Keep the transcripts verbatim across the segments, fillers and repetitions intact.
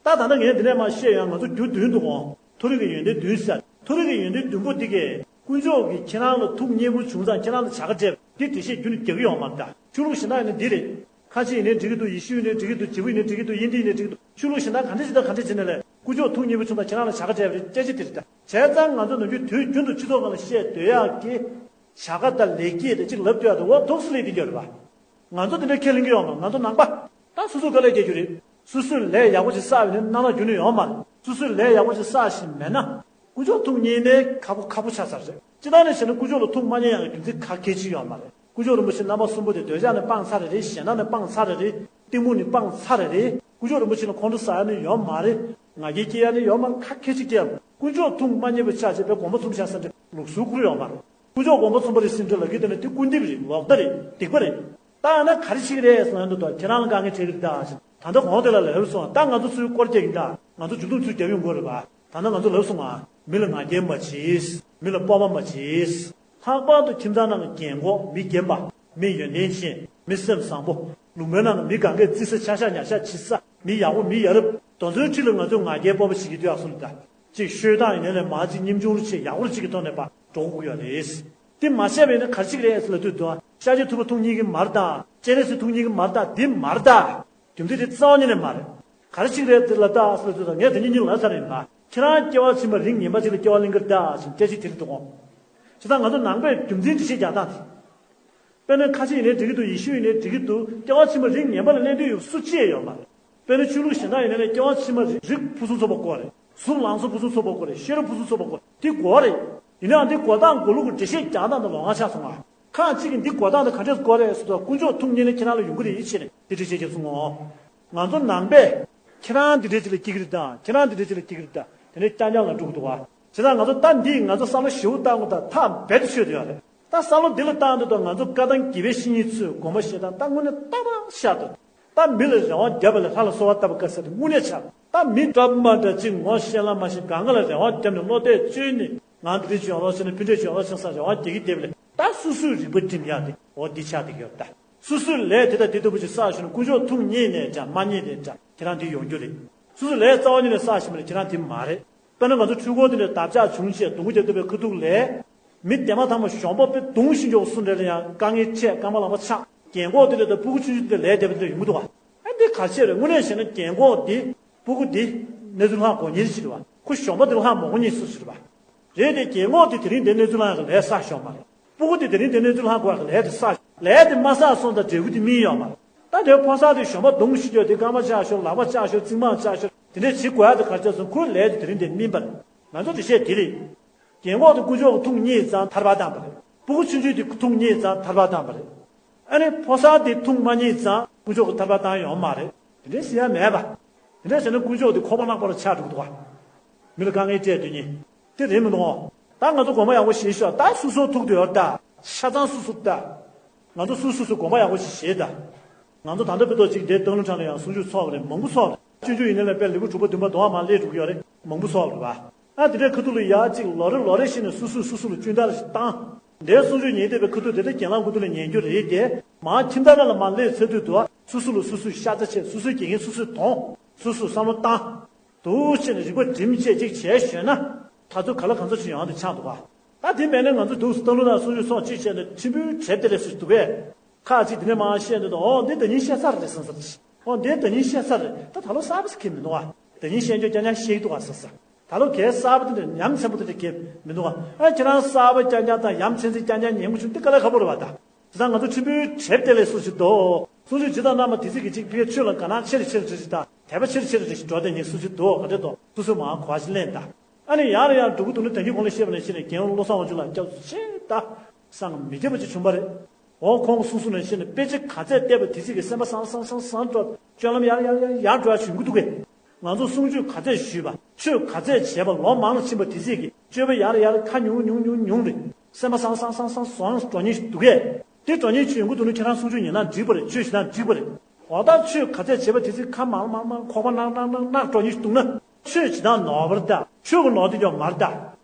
ད་ད་ལྟ་ངས་འདི་ནས་མར་བཤད་ཡོང་། ང་ཚོ་རྒྱུ་བདུན་འདུག་གོ། མཐོ་རིས་ཀྱི་ཡོན་ཏན་བདུན་ཟེར། མཐོ་རིས་ཀྱི་ཡོན་ཏན་བདུན་པོ་འདི་གས་དཀོན་མཆོག་གིས་ཁྱེད་རང་ལ་ཐུགས་མཉེས་པོ་བྱུང་ཙང་ཁྱེད་རང་ལ་བྱ་དགའ་སྤྲད་པ་འདི་འགྲེལ་བཤད་རྒྱུན་ནས་རྒྱག་གི་ཡོད་མ་རེད། ད་ཆོས་ལུགས་གཞན་དག་ཡིན་ན་འདི་རེད། ཁ་ཆེ་ཡིན་ནའི་འགྲིག་གི་འདུག་ཡེ་ཤུ་ཡིན་ནའི་འགྲིག་གི་འདུག་བྱེས་པ་ཡིན་ནའི་འགྲིག་གི་འདུག་ཧིན་དི་ཡིན་ནའི་འགྲིག་གི་འདུག་ཆོས་ལུགས་གཞན་དག་ག་འདྲ་ཞིག་དང་ག་འདྲ་བྱས་ནས་ལས་དཀོན་མཆོག་ཐུགས་མཉེས་པོ་བྱུང་ཙང་ཁྱེད་རང་ལ་བྱ་དགའ་སྤྲད་པ་རེད། སྐད་ཆ་འདི་རེད། ད་བྱས་ཙང་ང་ཚོ་ནམ་རྒྱུན་དུས་རྒྱུན་དུ་སྤྱི་ཚོགས་ནང་ལ་བཤད་སྡོད་ཡག་གི་བྱ་དགའ་དང་ལེགས་སྐྱེས་དེ་གཅིག་ལབ་སྡོད་ཡག་དེ་འོ་ཐུགས་སུ་ལེགས་དེ་འགྱུར་བ། ང་ཚོ་འདི་འདྲ་ཁས་ལེན་གྱི་ཡོད་མ། ང་ཚོ་ནང་པ། ད་སོ་སོས་དཀའ་ལས་རྒྱག་རྒྱུ་རེད། སོ་སོས་ལས་ཡག་པོ་ཅིག་བསགས་པ་ཡིན་ན་གནང་ན་རྒྱུ་ནི་ཡོད་མ་རེད། སོ་སོས་ལས་ཡག་པོ་ཅིག་བསགས་ཤིང་མེད་ན། དཀོན་མཆོག་ཐུགས་མཉེས་ནས་ཁག་པོ་ཁག་པོ་ཆགས་ཚར་རེད། སྤྱིར་བཏང་ནས་བྱས་ན་དཀོན་མཆོག་ལ་ཐུགས་མ་མཉེས་ཡག་གི་རྒྱུ་མཚན་ག་གེ་ཅིག་ཡོད་མ་རེད། དཀོན་མཆོག་རིན་པོ་ཆེ་རྣམ་པ་གསུམ་པོ་དེ་འདོད་ཆགས་ནི་སྤངས་ཚར་རེད། ཞེ་སྡང་ནི་སྤངས་ཚར་རེད། གཏི་མུག་ནི་སྤངས་ཚར་རེད། དཀོན་མཆོག་རིན་པོ་ཆེ་ལ་ཁོང་ཁྲོ་ཟ་ཡག་ནི་ཡོད་མ་རེད། ང་རྒྱལ་སྐྱེ་ཡག་ནི་ཡོད་མ་རེད། ག་གེ་ཅིག་སྐྱེ་ཡག་མ་རེད། དཀོན་མཆོག་ཐུགས་མ་མཉེས་པ་ཆགས་བྱས་པའི་དགོངས་པ་ཚུམ་བཞག་ས་འདྲ་ལུགས་སྲོལ་ཁུར་ཡོད་མ་རེད། དཀོན་མཆོག་དགོངས་པ་ཚུམ་པ་རེད་ཟེར་འདྲ་ལབ་ཀྱི་འདུག་ན་དེ་སྐུར་འདེབས་རེད། ལོག་ལྟ་རེད། སྡིག་པ་རེད། ད་ཨ་ན་ག་རེ་བྱེད་ཀྱི་རེད་ཟེར་ན་འདུག་ད་ཁྱེད་རང་ལ་དཀའ་ངལ་འཕྲད་ཀྱི་རེད་ད་ཟེར། ད་ལྟ་གོང་དེ་ལ་ལབ་སོང་། ད་ང་ཚོ་ཚུར་སྐོར་རྒྱག་གི་ད། ང་ཚོ་མཇུག་སྡོམ་ཚུར་རྒྱབ་ཡོང་དགོས་རེད་པ། ད་ནི་ང་ཚོ་ལབ་སོང་ང་། མི་ལ་ང་རྒྱལ་མ་བྱེད། མི་ལ་སྤོབས་པ་མ་བྱེད། ལྷག་པར་དུ་ཁྱིམ་ཚང་ནང་གི་རྒན་གོག་མི་རྒན་པ། མི་ཡོན་ཏན་ཅན། མི་སེམས་བཟང་པོ། ལུང་པའི་ནང་གི་མི་གང་གས་བརྩི་ས་ཆ་ཤ་ཉ་ཤ་བྱེད་ས། མི་ཡག་པོ་མི་ཡ་རབས་དེ་ཚོའི་འཁྲིས་ལ་ང་ཚོས་ང་རྒྱལ་སྤོབས་པ་བྱེད་ཀྱི་འདུག་ཡག་སོང་ད། ཅིག་ཤོད་སྟངས་ཡིན་ནའི་ལས་མང་ཅིག་སྙེམས་ཆུང་རུ་བྱེད། ཡག་པོ་རུ་ཅིག་གི་ཐོག་ནས་ཕར་འགྲོ་དགོས་ཀྱི་ཡོད་རེད། དེ་མ་བཤད་པ་ཡིན་ན་ག་རེ་ཅིག་རེད་ཟེར་ལབ་དུས་དུ། ཤཱཀྱ་ཐུབ་པ་ཐུགས་མཉེས་ཀྱི་མ་རེད་ད། སྤྱན་རས་གཟིགས་ཐུགས་མཉེས་ཀྱི་མ་རེད་ད། འདི་མ་རེད་ད། རྒྱུ་མཚན་དེ་རྩ་བ་ཉིད་ནས་མ་རེད། ག་རེ་ཅིག་རེད་དེ་ལ་ད་ཟེར་དུས་ད་ངས་དེ་ཉིད་ཉིད་ལབ་ཚར་ཡིན་པ། ཁྱེད་རང་སྐྱེ་བ་ཕྱི་མ་རིགས་ངན་པ་ཅིག་ལ་སྐྱེ་བ་ལེན་གྱི་རེད་ད་ཟེར་སྐད་ཆ་དེ་རེད་འདུག་གོ། བྱས་ཙང་ང་ཚོ་ནང་པས་རྒྱུ་མཚན་འགྲེལ་བཤད་རྒྱག་སྟངས་དེ། དཔེར་ན་ཁ་ཆེ་ཡིན་ནའི་འགྲིག་གི་འདུག་ཡེ་ཤུ་ཡིན་ནའི་འགྲིག་གི་འདུག་སྐྱེ་བ་ཕྱི་མ་རིགས་ངན་པ་ལ་ལེན་འདོད་ཡོད་སུ་གཅིག་ཡོད་མ་རེད། དཔེར་ན་ཆོས་ལུགས་གཞན་དག་ཡིན་ནའི་སྐྱེ་བ་ཕྱི་མ་རིགས་ཕུན་སུམ་ཚོགས་པ་དགོས་རེད། གཟུགས་ལང་ཚོ་ཕུན་སུམ་ཚོགས་པ་དགོས་རེད། ཤེས་རབ་ཕུན་སུམ་ཚོགས་པ་དགོས་རེད། དེ་དགོས་རེད། ཡིན་ནའང་འདི་དགོས་སྟངས་དགོས་ལུགས་ཀྱི་འགྲེལ་བཤད་རྒྱག་སྟངས་དང་ལོང་བ་ཆགས་སོང་ང་། ཁག་ཅིག་གིས་འདི་དགོས་སྟངས་དེ་ག་འདྲས་དགོས་རེད་ཟེར་དུས། དཀོན་མཆོག་ཐུགས་མཉེས་ནས་ཁྱེད་རང་ལ་ཡོང་གི་རེད་ཡིད་ཆེས་ནས་འདི་འགྲེལ་བཤད་རྒྱག་སོང་ངོ་། ང་ཚོ་ནང་པས་ཁྱེད་རང་འདི་འདྲས་ཅིག་ལ་སྐྱེ་གི་རེད་ད། ཁྱེད་རང་འདི་འདྲས་ཅིག་ལ་སྐྱེ་གི་རེད་ད། དེ་ནས་རྐྱང་རྐྱང་ལ་འགྲོ་གི་འདུག་བ། བྱས་ཙང་ང་ཚོ་ད་འདི་ང་ཚོ་བསམ་བློ་ཞེ་པོ་བཏང་དགོས། ད་ཐག་རྦད་དེ་ཆོད་དུ་ཡོད་རེད། ད་བསམ་བློ་འདི་ལ་བཏང་དུས་ད་ང་ཚོ་བཀའ་གདམས་དགེ་བའི་བཤེས་གཉེན་ཚོས་དགོངས་པ་བཞེས་སྟངས་ད་དངོས་གནས་ཏག་ཏག་ཤར་འདུག་ད་མི་ལ་རེ་བ་བརྒྱབ་པ་ལས་ལྷ་ལ་གསོལ་བ་བཏབ་པ་དཀའ་ཟེར་དེ་དངོས་གནས་ཆགས། ད་མི་འདྲ་མ་འདྲ་གཅིག་ངོ་ཤེས་ལ་མ་ཤེས་གང་ག་ལ་རེ་བ་བརྒྱབ་ནས་བློ་གཏད་བཅོལ་ནས། ང་འདི་འདྲ་བྱུང་རོགས་བྱས་ནས་ཕུ་འདྲ་བྱུང་རོགས་བྱས་ས་རེ་བ་རྒྱག་གི་བསྡད་པ་ལས། ད་སོ་སོའི་རིག་པ་སྒྲིམ་ཡག་དེ་འོ་འདི་ཆགས་བསྡད་ཀྱི་ཡོད་ད། སོ་སོའི་ལས་དེ་དང་དེ་ལྟ་བུ་ཞིག་བསགས་བྱུང་ན་དཀོན་མཆོག་ཐུགས་མཉེས་ནས་འདྲ་མ་མཉེས་ནས་འདྲ་ཁྱེད་རང་འདི་ཡོང་རྒྱུ་རེད། སོ་སོའི་ལས་རྩ་བ་ཉིད་ནས་བསགས་ཤིང་མ་རེད། ཁྱེད་རང་དེ་མ་རེད། དཔེར་ན་ང་ཚོ་འཕྲུལ་འཁོར་དེ་འདྲ་བརྡབ་ཆག་བྱུང་བྱས་སྡོང་པོ་རྒྱབ་ཐུབ་པའི་ཁ་ཐུག་ལས། མི་དེ་མ་ཐག་མ་གཞོང་པ་དཔེ་རྡུང་ཤིང་འཇོག་སུ་འདྲ་ལ་ཡང་དཀའ་ངལ་འཕྲད། རྐང་པ་ལག་པ་ཆག་རྒན་གོག་དེ་འདྲ་དང་སྤུ་གུ་ཆུང་ཆུང་དེ་ལས་དེ་འདྲ་ཡོང་གི་འདུག་བ། ཨ་འདི་ག་ཆེ་རེད། དངོས་གནས་བྱས་ན་རྒན་གོག་འདི་སྤུ་གུ་འདི་གནས་ཚུལ་ལྷག་དགོས་ཉེན་ཞིག་རེད་བ། ཁོ་གཞོང་པ་འདི་ལྷག་མ་དགོས་ཉེན་སུ་ཞིག་རེད་བ། རེད་དེ་རྒན་གོག་དེ་དེ་རིང་འདི་གནས་ཚུལ་ལྷག་གི་ལས་བསགས་ཤོག་མ་རེད། སྤུ་གུ་དེ་དེ་རིང་དེ་གནས་ཚུལ་ལྷག་དགོས་གི་ལས་དེ་བསགས། ལས་དེ་མ་བསགས་སོང་ཙང་འབྲས་བུ་དེ་སྨིན་ཡོད་མ་རེད། ད་དེ་ཕོ་གསར་དེ་གཞོང་པ་རྡུང་ཤི་ཆོག་དེ་རྐང་པ་བཅག་ཤོག་ལག་པ་བཅག་ཤོག་རྩིག་མང་བཅག་ཤོག་དེ་འདྲས་བྱེད་དགོས་ཡ་དེ་ག་རེ་བྱས་སོང་། ཁོའི་ལས་དེ་དེ་རིང་དེ་སྨིན་པ་རེད། ང་ཚོ་དེ་བཤད་དེ་རེད། རྒན་གོག་དེ་དཀོན་མཆོག་གི་ཐུགས་མཉེས་ཙང་ཐར་པ་བཏང་པ་རེད། སྤུ་གུ་ཆུང་ཆུང་དེ་ཐུགས་མཉེས་ཙང་ཐར་པ་བཏང་པ་རེད། ཨ་ནི་ཕོ་གསར་དེ་ཐུགས་མ་མཉེས་ཙང་དཀོན་མཆོག་གི་ཐར་པ་བཏང་ཡོང་མ་རེད། དེ་འདྲས་ཟེར་ཡ་མེད་པ། དེ་འདྲས་ཟེར་ན་དཀོན་མཆོག་དེ་ཁོག་པ་གླགས་པ་རུ་ཆགས་འགྲོ་གི་འདུག་ག་མི་ལ་དཀའ་ངལ་སྤྲད་སྡོད་ཉེན། དེ་རེད་མི་འདུག་ག་ད་ང་ཚོ་དགོངས་པ་ཡག་པོ་བཞེས་ཤོག་ད་སོ་སོ་ཐུག་དུ་ཡོད་ད། ཆ་ཚང་སོ་སོ་ད། ང་ཚོ་སོ་སོ་སོ་དགོངས་པ་ཡག་པོ་ཞིག་བཞེས་ད། ང་ཚོ་ད་ལྟ་བོད་ཐོག་གཅིག་འདིར་སྟག་ལུང་ཁྲང་ལ་ཡང་གསུང་ཆོས་ཚོགས་པ་རེད། མང་པོ་ཚོགས་པ་རེད། སྤྱོད་འཇུག་ཡིན་ནའི་ལས་དཔེ་ལེའུ་དྲུག་པ་བདུན་པ་དོ་བ་མར་སླེབས་འགྲོ་གི་ཡོད་རེད། མང་པོ་ཚོགས་པ་རེད་པ། ཨ་དེ་འདྲའི་ཁ་ཐུག་ལ་ཡ་གཅིག་ལོ་རེ་ལོ་རེ་བཞིན་ནས་སོ་སོས་སོ་སོ་ལ་སྤྱོད་བརྡར་ཞིག་བཏང་། འདིར་གསུང་ཆོས་ཉན་བསྡད་པའི་ཁ་ཐུག་དེ་ལྟར་གྱེན་ལངས་ཁ་ཐུག་ལ་ཉན་རྒྱུ་རེད་དེ། མར་ཁྱིམ་བདག་ནང་ལ་མར་སླེབས་ཚར་དུས་དུ་སོ་སོ་ལ་སོ་སོས་ཤ་ཚ་བྱས། སོ་སོའི་དགེ་རྒན་སོ་སོས་མཐོང་། སོ་སོས་བསམ་བློ་བཏང་། འདུག་བྱས་ནས་རིག་པ་སྒྲིམ་བྱས་ཅིག་བྱས་ཞོན་ན། ད་ཚོད་ག་ལ་གང་འཚམ་ཞིག་ཡོང་དེ་ཆགས་འདུག་ག་ད་དེ་མེད་ན་ང་ཚོ་འདུག་སྟག་ལུང་ནང་གསུང་ཆོས་ཚོགས་གཅིག་བྱས་ནས་ཕྲན་བུ་གྲེབ་དེ་ལས་སུ་འདུག་གས། ཁ་ཅིག་དེ་ནས་མར་བཤད་འདུག་ཨོ་འདི་ཟླ་ཉིན་བཤད་ཚར་རེད་བསམ་ས་རེད། ཨོ་འདི་ཟླ་ཉིན་བཤད་ཚར་རེད། ད་ད་ལོ་གསར་པ་ཞིག་གི་མི་འདུག་ག་ཟླ་ཉིན་བཤད་རྒྱུ་རྐྱང་རྐྱང་བཤད་ཀྱི་འདུག་ག་ཟེར་ས། ད་ལོ་གས་གསར་པ་དེ་འདྲ་ཉམས་ཆེན་པོ་དེ་འདྲ་གས་མི་འདུག་ག་ཨ་ཁྱེད་རང་གསར་པ་རྐྱང་རྐྱང་དང་ཡ་མཚན་ཚིག་རྐྱང་རྐྱང་ཉན་གི་བྱུང་འདི་དཀའ་ལས་ཁག་པོ་རེད་པ་ད། དེ་ཙང་ང་ཚོ་ཕྲན་བུའི་གྲེབ་དེ་ལས་སུ་ཞིག་འདུག་གསུང་ཆོས་ཇི་ལྟར་གནང་བ་དེ་ཚིག་གི་གཅིག་ཕ་གིའི་ཆོས་ལ་དགའ་སྣང་ཆེ་རུ་ཆེ་རུ་ཆེ་རུ་དང་དད་པ་ཆེ་རུ་ཆེ་རུ་ཆེ་རུ་འགྲོ་དེ་ཉིད་སུ་ཞིག་འདུག་ག་འདྲ་འདུག་སོ་སོའི་མར་གོ་བ་ཞིག་ལེན་དང་། ཨ་ནི་ཡར་ལ་ཡར་འགྲོ་གི་འདུག་ན་ད་གིན་གོང་ལ་བཤད་པ་ནང་བཞིན་ནས་རྒན་བློ་བཟང་དབང་ཕྱུག་ལགས་སྐྱབས་སུ་མཆི་ད། སང་མི་བདེ་བ་ཅིག་བྱུང་བ་རེད། འོ་ཁོང་གི་གསུང་གསུང་ནང་བཞིན་ནས་དཔེ་ཆ་ག་ཚད་བལྟས་པ་དེ་ཚིག་གི་སེམས་པ་སང་སང་སང་སང་འགྲོ། སྤྱོད་ལམ་ཡར་ཡར་ཡར་ཡར་འགྲོ་ཡ་བྱུང་གི་འདུག་གས། ང་ཚོ་གསུང་ཆོས་ག་ཚད་ཞུས་པ་ཆོས་ག་ཚད་བྱས་པ་ལོ་མང་ལ་ཕྱིན་པ་དེ་ཚིག་གི་སྤྱོད་པ་ཡར་ཡར་ཁ་ཉུང་ཉུང་ཉུང་ཉུང་རེད། སེམས་པ་སང་སང་སང་སང་སང་འགྲོ་ཉེན་ཞིག་འདུག་གས། དེ་འགྲོ་ཉེན་ཞིག་ཡོང་གི་འདུག་ན་ཁྱེད་རང་གསུང་ཆོས་ཉན་ན་འགྲིག་པ་རེད། ཆོས་བྱེད་ན་འགྲིག་པ་རེད། འོ་ད་ཆོས་ག་ཚད་བྱས་པ་དེ་ཚིག་ཁ་མང་མང་མང་ཁོག་པ་ནག་ནག་ནག་ནག་འགྲོ་ཉེན་ཞིག་འདུག་ན། ཆོས་བྱེད་སྟངས་ནོར་བ་རེད་ད། ཆོས་ཀྱི་ནོར་དེ་ཡོད་མ་རེད་ད།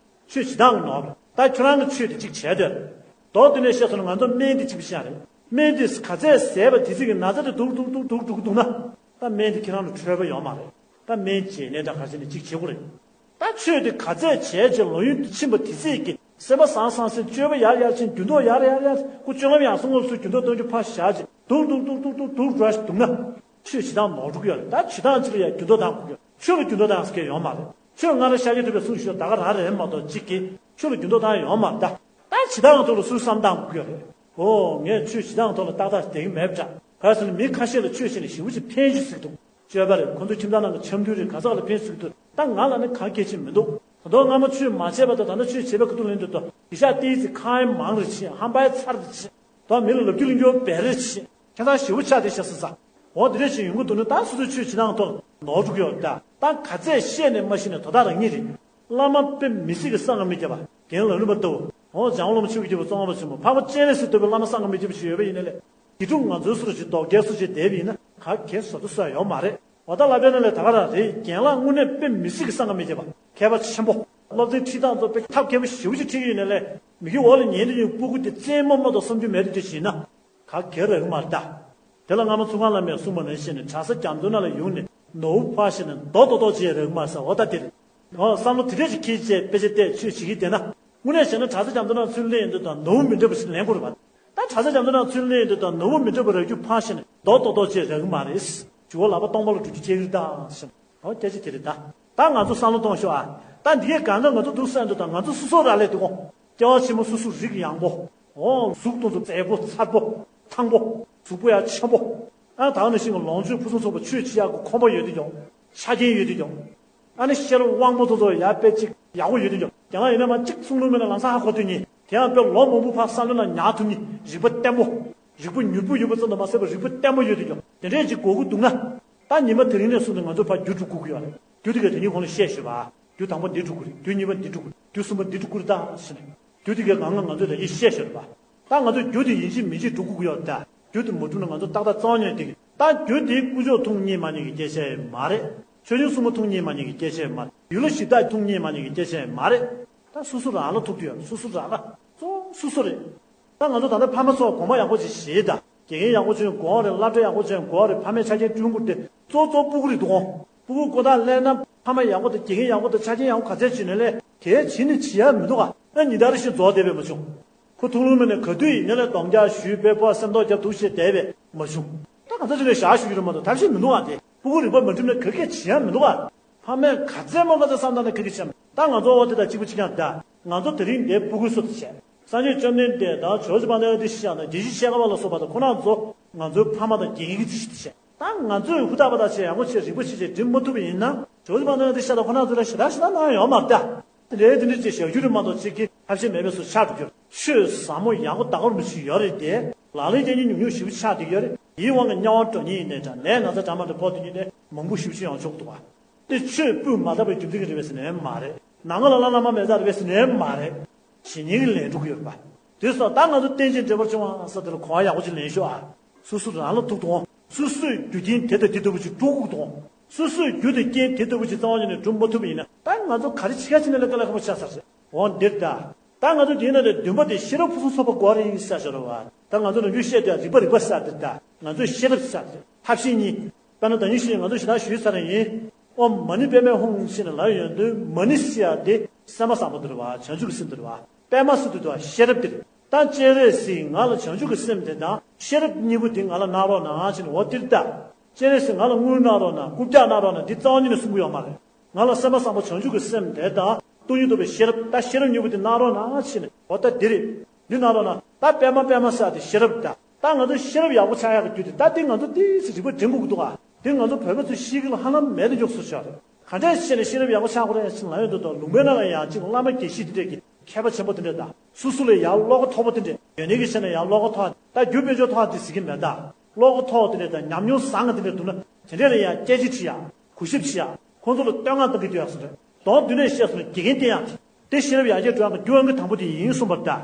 ཆོས་བྱེད་སྟངས་ཀྱི་ནོར་བ་རེད། ད་ཁྱོད་རང་གི་ཆོས་དེ་གཅིག་བྱས་དོན། མདོར་བསྡུས་ནས་བཤད་སོང་ན་ང་ཚོ་སྨན་དེ་གཅིག་པ་ཤ་རེད། སྨན་དེ་ག་ཚད་བཟས་པ་དེ་ཚིག་གི་ན་ཚ་དེ་སྡུག་སྡུག་སྡུག་སྡུག་འགྲོ་གི་འདུག་ན། ད་སྨན་དེ་ཁྱེད་རང་ལ་འཕྲོད་པ་ཡོད་མ་རེད། ད་སྨན་བྱས་ནས་ད་ག་ཚོད་ནས་གཅིག་བྱེད་དགོས་རེད། ད་ཆོས་དེ་ག་ཚད་བྱས་བྱས་ལོ་ཡུན་ཕྱིན་པ་དེ་ཚད་ཀྱི་སེམས་པ་བཟང་བཟང་སེམས་སྤྱོད་པ་ཡར་ཡར་ཕྱིན། འགྱུར་ལྡོག་ཡར་ཡར་ཡར། ཁོ་སྤྱོད་ལམ་ཡག་སོང་ངོ་སོ་སོའི་འགྱུར་ལྡོག་སྟོན་རྒྱུ་ཕར་བཞག་བྱས་འདུག་འདུག་འདུག་འདུག་འདུག་འདུག་འགྲོ་ཞིག་འདུག་ན། ཆོས་བྱེད་སྟངས་ནོར་འགྲོ་གི་ཡོད་རེད། ད་བྱེད་སྟངས་གཅིག་ལ་ཡང་འགྱུར་ལྡོག་བཏང་དགོས་ཀྱི་ཡོད། ཆོས་ལ་འགྱུར་ལྡོག་བཏང་ས་གང་ཡང་ཡོད་མ་རེད། ཆོས་སྔ་རབས་ཤཱཀྱ་ཐུབ་པས་གསུངས་ཞུས་ད་ག་རང་རེད་མ་གཏོགས་གཅིག་གིས་ཆོས་ལ་འགྱུར་ལྡོག་བཏང་ཡོད་མ་རེད། ད་ད་བྱེད་སྟངས་ཐོག་ལ་སུས་བསམ་བཏང་དགོས་ཀྱི་ཡོད་རེད། ཨོ་ངས་ཆོས་བྱེད་སྟངས་ཐོག་ལ་ཏག་ཏག་བསྡད་ཀྱི་མེད་པ་འདྲ། ག་རེ་ཟེར་ན་མི་ཁ་ཤས་ལ་ཆོས་བྱས་ནས་ཞེ་པོ་ཅིག་ཕན་ཞིག་ཟིག་འདུག་སྤྱོད་པ་རེད། ཁོ་ཚོ་ཁྱིམ་ཚང་ནང་གི་འཆམ་མཐུན་རེད། ག་ས་ག་ལ་ཕན་ཞིག་འདུག་ད་ང་ལ་ནི་གང་གལ་ཆེ་མི་འདུག་ད་དུང་སྔ་མ་ཆོས་མ་བྱས་པ་དང་ད་ལྟ་ཆོས་བྱས་པའི་ཁ་ཐུག་ལེན་དུས་ད་དེ་ཤག་ཏིའི་ཚེ་ཁང་ཨེ་མང་རེ་ཆེ། ཧམ་པ་ཨེ་ཚར་རེ་ཆེ། ད་མི་ལ་ལབ་རྒྱུ་གླེང་རྒྱུ་བེ་རེ་ཆེ། ཁྱེད་ཚང་ཞེ་པོ་ཆགས་བསྡད་ཤག་ཟེར་ས། འོ་དེ་འདྲ་ཞིག་ཡོང་གི་འདུག་ན་ད་སོ་སོའི་ཆོས་བྱེད་སྟངས་ཐོག་ནོར་འགྲོ་གི་ཡོད་རེད། ད་ད་ག་ཚད་བཤད་ནས་མ་ཤེས་ནས་དོ་བདག་རང་ཉིད་རེད། བླ་མ་དཔེ་མི་སྲིད་ཀྱི་བསམ་གྱིས་མི་ཁྱབ་པ། རྒན་ལགས་ལུང་པ་ལྟ་བུ། འོ་འཇམ་དབྱངས་བླ་མ་ཆོས་ཀྱི་རྒྱལ་པོ་གཙང་པ་ཆེན་པོ་འཕགས་པ་སྤྱན་རས་གཟིགས་ལྟ་བུའི་བླ་མ་བསམ་གྱིས་མི་ཁྱབ་པ་ཞིག་ཡོད་པ་ཡིན་ན་ལས། དགེ་ཕྲུག་ང་ཚོའི་སུ་རུ་ཞིག་རྡོག་རྒྱལ་སུ་ཞིག་བསྡད་པ་ཡིན་ན་ག་གེ་བཟོ་ཐུབ་ས་ཡོད་མ་རེད། འོ་ད་ལབ་པའི་ནང་ལས་ད་ག་རང་རེད། རྒན་ལགས་དངོས་གནས་དཔེ་མི་སྲིད་ཀྱི་བསམ་གྱིས་མི་ཁྱབ་པ་མཁས་པ་ཆེན་པོ། སློབ་ཚན་ཁྲིད་སྟངས་ཚོ་དཔེ་ཐབས་མཁས་པོ་ཞེ་པོ་ཅིག་ཁྲིད་ཀྱི་ཡོད་ན་ལས། མི་གི་འོག་ལ་ཉལ་དུ་ཡོད་སྤུ་གུ་དེ་རྩེད་མོ་མ་གཏོགས་བསམ་རྒྱུ་མེད་དུ་འདྲ་ཞིག་ན། ག་གེ་རག་གི་མ་རེད་ད། དེ་ལ་སྔ་མ་ཚུལ་ཁང་བླ་མས་གསུངས་པ་ནང་བཞིན་ནས་གྲྭ་ས་རྒྱ་མཚོ་ནང་ལ་ཡོང་ནས་ནོར་བུ་ཕར་བཞག་ནས་རྡོག་རྡོག་རྡོག་བྱས་རག་གི་མ་རེད་ཟེར། འོ་ད་དེ་རེད། འོ་བསམ་བློ་དེ་འདྲས་ཅིག་འཁྱེར་བྱས་དཔེ་ཆ་བལྟས་ཆོས་བྱེད་ཀྱི་བསྡད་ན། དངོས་གནས་བྱས་ན་གྲྭ་ས་རྒྱ་མཚོ་ནང་ཚུར་སླེབས་ཡོང་དུས་ད་ནོར་བུ་མི་འདྲ་བ་ཞིག་ལེན་དགོས་རེད་པ། ད་གྲྭ་ས་རྒྱ་མཚོ་ནང་ཚུར་སླེབས་ཡོང་དུས་ད་ནོར་བུ་མི་འདྲ་བ་རག་རྒྱུ་ཕར་བཞག་ནས་རྡོག་རྡོག་རྡོག་བྱས་རག་གི་མ་རེད། འཇུ་བ་ལག་པ་སྟོང་པ་ལ་འགྲོ་རྒྱུ་སྐྱེ་གི་རེད་ད་ཟེར། འོ་སྐད་ཆ་དེ་རེད་ད། ད་ང་ཚོ་བསམ་བློ་གཏོང་ཤོག་ཨ། ད་འདི་གའི་གང་ལྟར་ང་ཚོ་འདུག་སེ་འདུག་ད་ང་ཚོ་སོ་སོ་རག་ལས་འདུག་གོ། སྐྱེ་བ་ཕྱི་མ་སོ་སོ་རིགས་ཡངས་པོ། འོ་གཟུགས་སྟོང་ཚོ་མཛེས་པོ་མཚར་པོ། ཐང་པོ། གཟུགས་པོ་ཡང་ཆེན་པོ། ཨ་ད་ག་ནང་བཞིན་གྱི་ལོངས་སྤྱོད་ཕུན་སུམ་ཚོགས་པ་ཆོས་བྱེད་ཡག་གི་ཁོམ་པ་ཡོད་དུས་ཀྱང་། ཆ་རྐྱེན་ཡོད་དུས་ཀྱང་། ཨ་ནི་ཤེས་རབ་དབང་པོ་ཚོ་ཚོ་ཡར་དཔེ་གཅིག་ཡག་པོ་ཡོད་དུས་ཀྱང་། རྒན་ལགས་ཡིན་ན་མ་གཅིག་གསུང་ལུགས་མེད་ན་ལམ་སང་ཧ་གོ་ཐུབ་མཁན། དེ་ཡང་དཔེ་ལོ་མང་པོ་ཕར་བསམ་བློ་ནང་ཉར་ཐུབ་མཁན། རིག་པ་བརྟན་པོ། རིག་པ་མྱུར་པོ་ཡོད་པ་ཙམ་དུ་མ་ཟད་པར་རིག་པ་བརྟན་པོ་ཡོད་དུས་ཀྱང་། དེ་འདྲས་ཅིག་དགོས་ཀྱི་འདུག་ན། ད་ཉི་མ་དེ་རིང་ནས་བཟུང་སྟེ་ང་ཚོ་ཕར་རྒྱུ་སྒྲུབ་དགོས་ཀྱི་ཡོད་རེད། རྒྱུ་དེ་ག་དེ་ཉིད་གོང་ལ་བཤད་ཞོར་བ། རྒྱུ་དང་པོ་འདི་སྒྲུབ་དགོས་རེད། རྒྱུ་གཉིས་པ་འདི་སྒྲུབ་དགོས་རེད། རྒྱུ་གསུམ་པ་འདི་སྒྲུབ་དགོས་རེད་ད་ཟེར་ནས། རྒྱུ་དེ་གའི་གང་ག་ང་ཚོས་ད་གིན་བཤད་ཤོར་བ། ད་ང་ཚོས་རྒྱུ་དེ་ཡིན་གཅིག་མིན་གཅིག་སྒྲུབ་དགོས་ཀྱི་ཡོད་ད། རྒྱུ་དེ་མ་སྒྲུབ་ན་ང་ཚོ་ཏག་ཏག་རྩ་བ་ཉིད་ནས་བསྡད་ཀྱི། ད་རྒྱུ་དེ་དཀོན་མཆོག་ཐུགས་མཉེས་མ་མཉེས་ཀྱི་སྐད་ཆ་ཡང་མ་རེད། ཆོས་སྐྱོང་སྲུང་མ་ཐུགས་མཉེས་མ་མཉེས་ཀྱི་སྐད་ཆ་ཡང་མ་རེད། ཡུལ་ལྷ་གཞི་བདག་ཐུགས་མཉེས་མ་མཉེས་ཀྱི་སྐད་ཆ་ཡང་མ་རེད། ད་སོ་སོ་རང་ལ་ཐུག་རྒྱུ་ཡོད། སོ་སོ་རང་ལ། གཙོ་བོ་སོ་སོ་རེད། ད་ང་ཚོ་ད་ལྟ་ཕ་མ་ཚོ་དགོངས་པ་ཡག་པོ་ཅིག་བཞེས་དང་། དགེ་རྒན་ཡག་པོ་ཅིག་དགོས་རེད། སློབ་གྲྭ་ཡག་པོ་ཅིག་དགོས་རེད། ཕ་མའི་ཆ་རྐྱེན་བསྐྲུན་དགོས་ཏེ་གཙོ་གཙོ་སྤུ་གུ་རེད་འདུག་གོ། སྤུ་གུ་ཀོ་ཐག་ལེན་ན་ཕ་མ་ཡག་པོ་དང་དགེ་རྒན་ཡག་པོ་དང་ཆ་རྐྱེན་ཡག་པོ་ག་ཚད་བྱུང་ནས་ལས་དེ་བྱེད་ནི་བྱེད་ཡ་མི་འདུག་ག། ཨ་ཉིན་ལྟར་བཞིན་རྫོགས་བསྡད་པས་མ་བྱུང་། ཁོ་ཐུགས་ལུང་མེད་ནས་ག་དུས་ཡིན་ནའི་ལས་སྡོམ་རྒྱག་ཞུས་པའི་པོ་སེམས་ཐོག་རྒྱབ་འདུག་བྱས་བསྡད་པས་མ་བྱུང་། ད་ག་ཚོད་ཅིག་ལས་བཞག་ཞུ་རྒྱུ་རེད་མ་གཏོགས་ཐབས་ཤེས་མི་འདུག་ག། དེ་སྤུ་གུ་རིག་པ་མ་འགྲིམ་ན་ག་གེ་བྱེད་ཡ་མི་འདུག་ག། ཕ་མས་ག་ཚད་མང་ག་ཚད་བསམ་བཏང་ན་ག་གེ་བྱེད་མི། ད་ང་ཚོ་འོ་དེ་དང་གཅིག་པ་གཅིག་རྐྱང་། ད་ང་ཚོ་དེ་རིང་འདིར་སྤུ་གུ་སོ་དེ་བྱས། སངས་རྒྱས་བཅོམ་ལྡན་འདས་དང་ཇོ་བོ་རྗེ་དཔལ་ལྡན་ཨ་ཏི་ཤ་ཡ་དང་རྒྱལ་སྲས་ཤེལ་དཀར་པ་ལ་སོགས་པ་དང་ཁོང་རྣམ་ཚོ་ང་ཚོའི་ཕ་མ་དང་དགེ་རྒན་གྱི་ཆེད་དུ་བྱས། ད་ང་ཚོས་ཧུར་ཐག་པ་ཐག་བྱས་ཡག་པོ་བྱས་རིག་པ་ཆེ་ཆེ་འགྲིམ་མ་ཐུབ་པ་ཡིན་ན་ཇོ་བོ་རྗེ་དཔལ་ལྡན་ཨ་ཏི་ཤ་ཡ་དང་ཁོང་རྣམ་ཚོ་ལ་ཞེ་དྲག་ཞེ་དྲག་གནང་ཡོད་མ་རེད་ད། དེ་འདྲའི་དེ་འདྲ་ཅིག་བཞག་རྒྱུ་རེད་མ་གཏོགས་ཅིག་གི་ཐབས་ཤེས་མེད་པའི་བཟོ་ཆགས་འགྲོ་རྒྱུ་རེད། ཆོས་ཟབ་མོ་ཡག་པོ་ད་ག་རུ་མི་ཞིག་ཡོད་རེད་དེ། ལག་ལེན་རྒྱག་མཁན་ཉུང་ཉུང་ཞེ་པོ་ཆགས་བསྡད་ཀྱི་ཡོད་རེད། དེའི་དབང་གིས་དམྱལ་བར་འགྲོ་མཁན་ཡིན་ནའི་འདྲ། ནད་ན་ཚ་འདྲ་མ་འདྲ་ཕོག་བསྡད་མཁན་དེ་མང་པོ་ཞེ་པོ་ཅིག་ཡོང་ཆོག་གི་འདུག་ག། དེ་ཆོས་སྤུས་མ་དག་པའི་རྒྱུ་མཚན་གྱིས་རེད་པས་ཟེར་ནའི་མ་རེད། ནང་ང་ལ་བླ་ན་མ་མེད་ས་རེད་པས་ཟེར་ནའི་མ་རེད། བྱེད་ཉན་གྱི་ལན་འགྲོ་གི་ཡོད་རེད་པ། དེ་སོགས་ད་ང་ཚོ་རྟེན་ཅིང་འབྲེལ་བར་འབྱུང་བ་ཟེར་དེ་ལ་གོ་བ་ཡག་པོ་ཅིག་ལེན་ཤོག་ཨ། སོ་སོ་རང་ལ་ཐུག་དང་། སོ་སོས་རྒྱུ་རྐྱེན་དེ་དང་དེ་ལྟ་བུ་ཅིག་སྒྲུབ་དགོས་དང་། སོ་སོས་རྒྱུ་དང་རྐྱེན་དེ་ལྟ་བུ་ཅིག་རྩ་བ་ཉིད་ནས་སྒྲུབ་མ་ཐུབ་པ་ཡིན་ན། ད་ང་ཚོ་ག་རེ་བྱེད་ཀ་བྱེད་ན་ལས་ཀ་ལས་ཁག་པོ་ཆགས་ས་རེད། འོ་འདིར་ད། ད་ང་ཚོ་འདིའི་ནང་ནས་བདུན་པ་དེ་ཤེས་རབ་ཕུན་སུམ་ཚོགས་པ་དགོས་རེད་ཟེར་ཤོར་བ། ད་ང་ཚོ་ནམ་རྒྱུན་བཤད་དུས་རིག་པ་རིག་པ་ཟེར་དེ། ད་ང་ཚོས་ཤེས་རབ་ཟེར་དེ་ཐབས་ཤེས་གཉིས། དཔེར་ན་ད་ནི་ཤེས་ང་ཚོ་ཞེ་དྲག་ཞུས་ཚར་ཡིན། ཨོཾ་མ་ཎི་པདྨེ་ཧཱུྃ་ཞེས་ནས་ལབ་ཡོང་དུས་མ་ཎི་ཟེར་ཡ་དེ་སེམས་པ་བཟང་པོ་དེ་རེད་བ། བྱང་ཆུབ་ཀྱི་སེམས་དེ་རེད་བ། པདྨ་ཟེར་དུས་དེ་བ་ཤེས་རབ་དེ་རེད། ད་སྤྱན་རས་གཟིགས་ང་ལ་བྱང་ཆུབ་ཀྱི་སེམས་དེ་དང་ཤེས་རབ་གཉིས་པོ་དེ་ང་ལ་གནང་རོགས་གནང་ཞེས་ནས་འོ་དེར་ལྟ། སྤྱན་རས་གཟིགས་ང་ལ་དངུལ་གནང་རོགས་གནང་། རྐུབ་བཀྱག་གནང་རོགས་གནང་། འདི་རྩ་བ་ཉིད་ནས་གསུང་གི་ཡོད་མ་རེད། ང་ལ་སེམས་པ་བཟང་པོ་བྱང་ཆུབ་ཀྱི་སེམས་དེ་དང་སྟོང་ཉིད་རྟོགས་པའི་ཤེས་རབ། ད་ཤེས་རབ་གཉིས་པོ་དེ་གནང་རོགས་གནང་ཞེས་ནས་འོ་ད་འདི་རེད། འདི་གནང་རོགས་གནང་། ད་པདྨ་པདྨ་ཟེར་དེ་ཤེས་རབ་ད། ད་ང་ཚོ་ཤེས་རབ་ཡག་པོ་ཆགས་ཡག་གི་རྒྱུ་དེ་ད་དེ་ང་ཚོ་ཏོག་ཙམ་རིག་པ་འགྲིམ་དགོས་ཀྱི་འདུག་ག། དེ་ང་ཚོ་བོད་པ་ཚོའི་གཤིས་ཀ་ལ་ཧ་ལམ་མེད་དུ་འཇོག་སྲོལ་ཆགས་རེད། ག་འདྲས་བྱས་ནས་ཤེས་རབ་ཡག་པོ་ཆགས་དགོས་རེད་ཟེར་ལབ་ཡོང་དུས་ད་ལུང་པའི་ནང་ལ་ཡང་གཅིག་བླ་མ་དགེ་བཤེས་དེ་འདྲས་ཀྱི་མཁས་པ་ཆེན་པོ་དེ་འདྲས་དང་། སོ་སོ་ལས་ཡང་བློ་ཁོག་མཐོ་པོ་དེ་འདྲས། ཡོད་ནས་ཀྱི་བྱས་ན་ཡང་བློ་ཁོག་མཐོ་བ། ད་རྒྱུ་དཔལ་འབྱོར་མཐོ་བ་དེ་ཟེར་གྱི་མེད་ད། བློ་ཁོག་མཐོ་བ་དེ་འདྲས་དང་ཉམས་མྱོང་བཟང་ང་དེ་འདྲས་འདུག་ན་དེ་འདྲས་ལ་ཡང་སྐད་ཆ་དྲིས་ཡ། གུས་ཞབས་བྱེད་ཡ། ཁོང་ཚོ་ལ་བསྟོད་བསྔགས་གཏོང་གི་འདུག་ཡག་སོང་རེད། དོན་བདུན་ནས་བཤད་སོང་ན་དགེ་རྒན་བསྟེན་ཡག་དེ། དེ་ཤེས་རབ་ཡར་རྒྱས་འགྲོ་ཡག་གི་རྒྱུ་ཨང་ཀི་དང་པོ་དེ་ཡིན་གསུངས་པ་རེད་ད།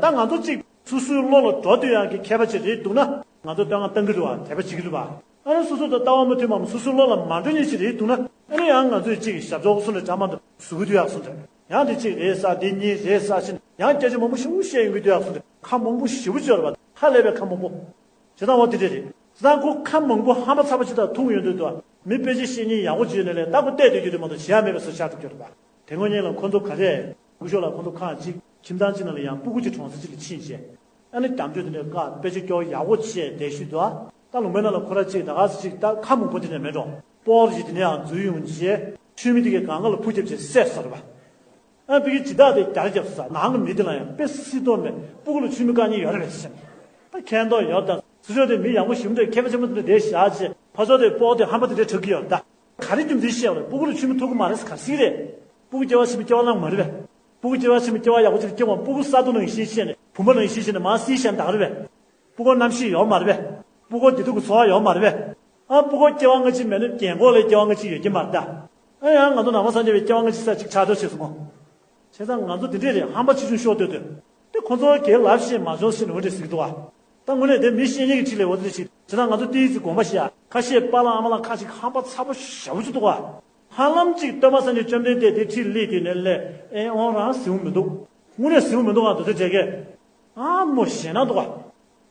ད་ང་ཚོ་གཅིག་སོ་སོའི་བློ་ལ་འགྲོ་འདོད་ཡག་གི་མཁས་པ་ཅིག་རེད་འདུག་ན་ང་ཚོ་བསྟོད་བསྔགས་གཏོང་གི་རེད་བ། དད་པ་བྱེད་ཀྱི་རེད་བ། ཨ་ནི་སོ་སོ་དང་ལྟ་བ་མ་མཐུན་པའམ་སོ་སོའི་བློ་ལ་མ་འགྲོ་མཁན་ཅིག་རེད་འདུག་ན་ཨ་ནི་ཡང་ང་ཚོས་གཅིག་ཞབས་ཏོག་སོ་སོ་ལ་འདྲ་མ་འདྲ་བཟོ་གི་འདུག་ཡག་སོང་རེད། ཡང་དེ་གཅིག་རེད་ཟེར་དེ་གཉིས་རེད་ཟེར་ཕྱིན་ཡང་སྐད་ཆ་མང་པོ་ཞེ་པོ་བཤད་ཡོང་གི་འདུག་ཡག་སོང་རེད། ཁ་མང་པོ་ཞེ་པོ་ཅིག་ཡོད་རེད་བ། ཧ་ལས་པའི་ཁ་མང་པོ། བྱེད་སྟངས་འོ་དེ་འདྲས་རེད། ཟ་ཁོ་ཁ་མང་པོ་ཧམ་པ་ཚ་པོ་ཅིག་དང་ཐུག་ཡོང་དུས་དུ་མི་དཔེ་ཆ་བཤད་མཁན་ཡག་པོ་ཅིག་ཡོད་ནས་ལས་ལྟ་ཁོ་བལྟས་སྡོད་རྒྱུ་དེ་མ་གཏོགས་བྱེད་ཡ་མེད་པའི་བཟོ་ཆགས་འགྲོ་རྒྱུ་རེད་པ། དེ་སྔོན་ཉིན་ལ་ཁོ་ཚོ་ག་རེ། སྐུ་ཞབས་ལགས་ཁོ་ཚོ་ཁག་ཅིག་ཁྱིམ་ཚང་ཅིག་ནང་ལ་ཡང་སྤུ་གུ་ཅིག་གྲོང་གསེབ་ཅིག་ལ་ཕྱིན་བྱས། ཨ་ནི་དམ་ཆོས་དེ་འདྲའི་བཀའ་དཔེ་ཆ་སྐྱོར་ཡག་པོ་བྱས་བསྡད་ཤུལ་དུ་ཨ། ད་ལུང་པའི་ནང་ལ་ཁོ་ར་ཅིག་ད་ག་ཚོད་ཅིག་ད་ཁ་མང་པོ་དེ་འདྲ་མེད་འགྲོ། སྤོ་ར་ཅིག་དེ་ནས་ཡང་འཛུལ་ཡོང་བྱས། ཆུ་མིག་དེ་གའི་གང་ག་ལ་ཕུ་རྒྱབ་བྱས་བསད་ཟེར་བ། ཨ་ཕ་གི་ཇི་ལྟར་དེ་རྒྱ་རྒྱབ་ས་ནང་གི་མི་དེ་ལ་ཡང་དཔེ་སྲིད་དོ་མེད་སྤུ་གུ་ལ་ཆུ་མིག་བཀག་ཉེན་ཡོད་རེད་པས་ཟེར། ད་མཁན་ཐོག་ཡོད་ད་སུ་ཆོག་དེ་མི་ཡག་པོ་ཞིམ་འདྲ་མཁས་པ་ཆེན་པོ་དེ་འདྲ་བསྡད་བཞག་ཅེས་ཕ་ཚོ་དེ་སྤོ་དེ་ཧམ་པ་དེ་འདྲ་གྲག་གི་ཡོད་ད། ག་རེ་རྒྱུ་མཚན་བཤད་པ་རེད། སྤུ་གུ་ལ་ཆུ་མིག་ཐུག་གི་མ་རེད་ཟེར་ག་སྲིད་རེད། སྤུ་གུ་སྐྱེ་བ་ཕྱི་མ་སྐྱེ་བ་བླངས་མ་རེད་པས། སྤུ་གུ་སྐྱེ་བ་ཕྱི་མ་སྐྱེ་བ་ཡག་པོ་ཅིག་སྐྱེ་བ་སྤུ་གུ་ས་རྡོ་ནང་བཞིན་བཤད་ནས་བུམ་པ་ནང་བཞིན་བཤད་ནས་མ་སྲིད་བཤད་ད་ག་རེད་པས། སྤུ་གུ་རྣམ་ཤེས་ཡོད་མ་རེད་པས། སྤུ་གུ་བདེ་སྡུག་གི་ཚོར་བ་ཡོད་མ་རེད་པས། ཨ་སྤུ་གུ་སྐྱེ་བ་སྔ་ཕྱི་མེད་ན་རྒན་གོག་ལས་སྐྱེ་བ་སྔ་ཕྱི་ཡོད་ཀྱི་མ་རེད་ད། ཨ་ཡང་ང་ཚོ་ནང་པ་སངས་རྒྱས་པའི་སྐྱེ་བ་སྔ་ཕྱི་ས་ཅིག་ཆགས་འགྲོ་བྱས་སོང་ངོ་། བྱས་ཙང་ང་ཚོ་འདི་འདྲས་རེད། ཧམ་པ་ཆེ་ཆུང་ཤོར་སྡོད་སྡོད། དེ་ཁོ་ཚོ་གའི་ལབ་ཤེས་མ་བྱུང་ཟེར་ནས་འོ་འདྲས་ཟེར་གྱི་འདུག་བ། ད་དངོས་གནས་དེ་མི་ཤེས་མཁན་གྱི་ཁྲིད་ལས་འོ་འདྲས་ཤིག་བྱས་ཙང་ང་ཚོ་ཏིས་ཀྱི་དགོངས་པ་བཞེས་ཡ་ཁ་ཤས་པཱ་ལགས་ཨ་མ་ལགས་ཁ་ཅིག་ཧམ་པ་ཚ་པོ་ཞེ་པོ་ཅིག་འདུག་བ། ཧ་ལམ་ཅིག་སྟོན་པ་སངས་རྒྱས་བཅོམ་ལྡན་འདས་དེ་ཁྲིད་ལས་དེ་ནས་ལས་ཨེ་འོང་རང་ཟེར་མི་འདུག་དངོས་གནས་ཟེར་མི་འདུག་བ། འདུག་ཚེ་འབྲས་གས། ཨ་མོ་ཞེད་སྣང་འདུག་བ།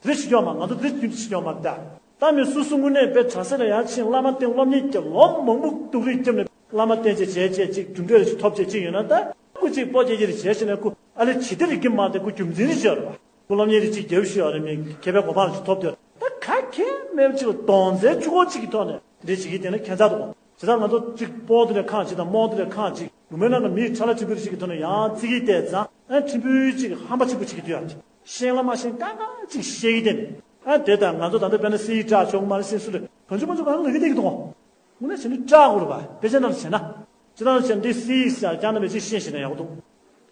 དེ་འདྲ་བྱེད་ཀྱི་ཡོད་མ། ང་ཚོ་དེ་འདྲ་རྒྱུན་དུ་བྱེད་ཀྱི་ཡོད་མ་རེད་ད། ད་མི་སུ་སུ་དངོས་གནས་དཔེ་གྲྭ་ས་ལ་ཡར་ཕྱིན་བླ་མ་བསྟེན། སློབ་གཉེར་གྱི་ལོ་མང་པོ་སྡུག་རུས་བརྒྱབ་ནས་བླ་མ་བསྟེན་བྱས་བྱས་བྱས་ཅིག་གྲུབ་འབྲས་རེ་ཞིག་ཐོབ་བྱས་ཅིག་ཡོད་ན་ད་སྐུ་གཅིག་སྤོ་སྐྱེས་ཀྱི་རེ་བྱས་ཤེ་ན་སྐུ་ཨ་ལེ་ཇི་ལྟར་རིག་གི་མ་དེ་སྐུ་རྒྱུ་མཚན་རེ་བྱས་རེད་བ། སྐུ་སློབ་གཉེར་རེ་གཅིག་རྒྱབ་ཤེས་ཡོད་རེད། མི་མཁས་པའི་གོ་འཕང་རེ་ཞིག་ཐོབ་དེ་ད་ག་གེ་མེད་ཅིག་ལ་གདོང་ཙེ་བཅུ་གོ་གཅིག་གི་ཐོག་ནས་འདི་བྱེད་ཀྱི་དེ་ནི་ཁྱད་མཚར་འདུག་གོ། བྱས་ཙང་ང་ཚོ་གཅིག་སྤོ་དེ་ལས་ཁག་ཅིག་དང་རྨོ་དེ་ལས་ཁག་ཅིག་ལུང་པའི་ནང་གི་མིའི་ཁྲ་ལ་ཕྲན་བུ་རེ་ཞིག་གི་ཐོག་ནས་ཡང་རྩིས་ཀྱི་བལྟས་ཙང་ཨ་ཕྲན་བུ་ཅིག་ཧམ་པ་ཆེན་པོ་བྱེད་ཀྱི་འདུག་ཡ། ཤེས་ལ་མ་ཤེས་ཀ་ཀ་ཅིག་ཤེས་ཀྱི་དེ་ནི་ཨ་དེ་དང་ང་ཚོ་ད་ལྟ་དཔེར་ན་སི་ཡི་བཀྲག་ཆོག་མ་རེད་སི་སུ་རེད་གང་བྱུང་མ་བྱུང་གང་ལ་གི་བལྟས་ཀྱི་འདུག་གོ། དངོས་གནས་བྱས་ན་བཀྲག་དགོས་རེད་པ། དཔེ་ཆ་ནང་བྱས་ན། སྤྱིར་བཏང་བྱས་ན་འདི་སི་ཡི་ཟེར་རྒྱ་ནང་མི་ཅིག་ཤེས་ཤེས་ན་ཡག་པོ་འདུག་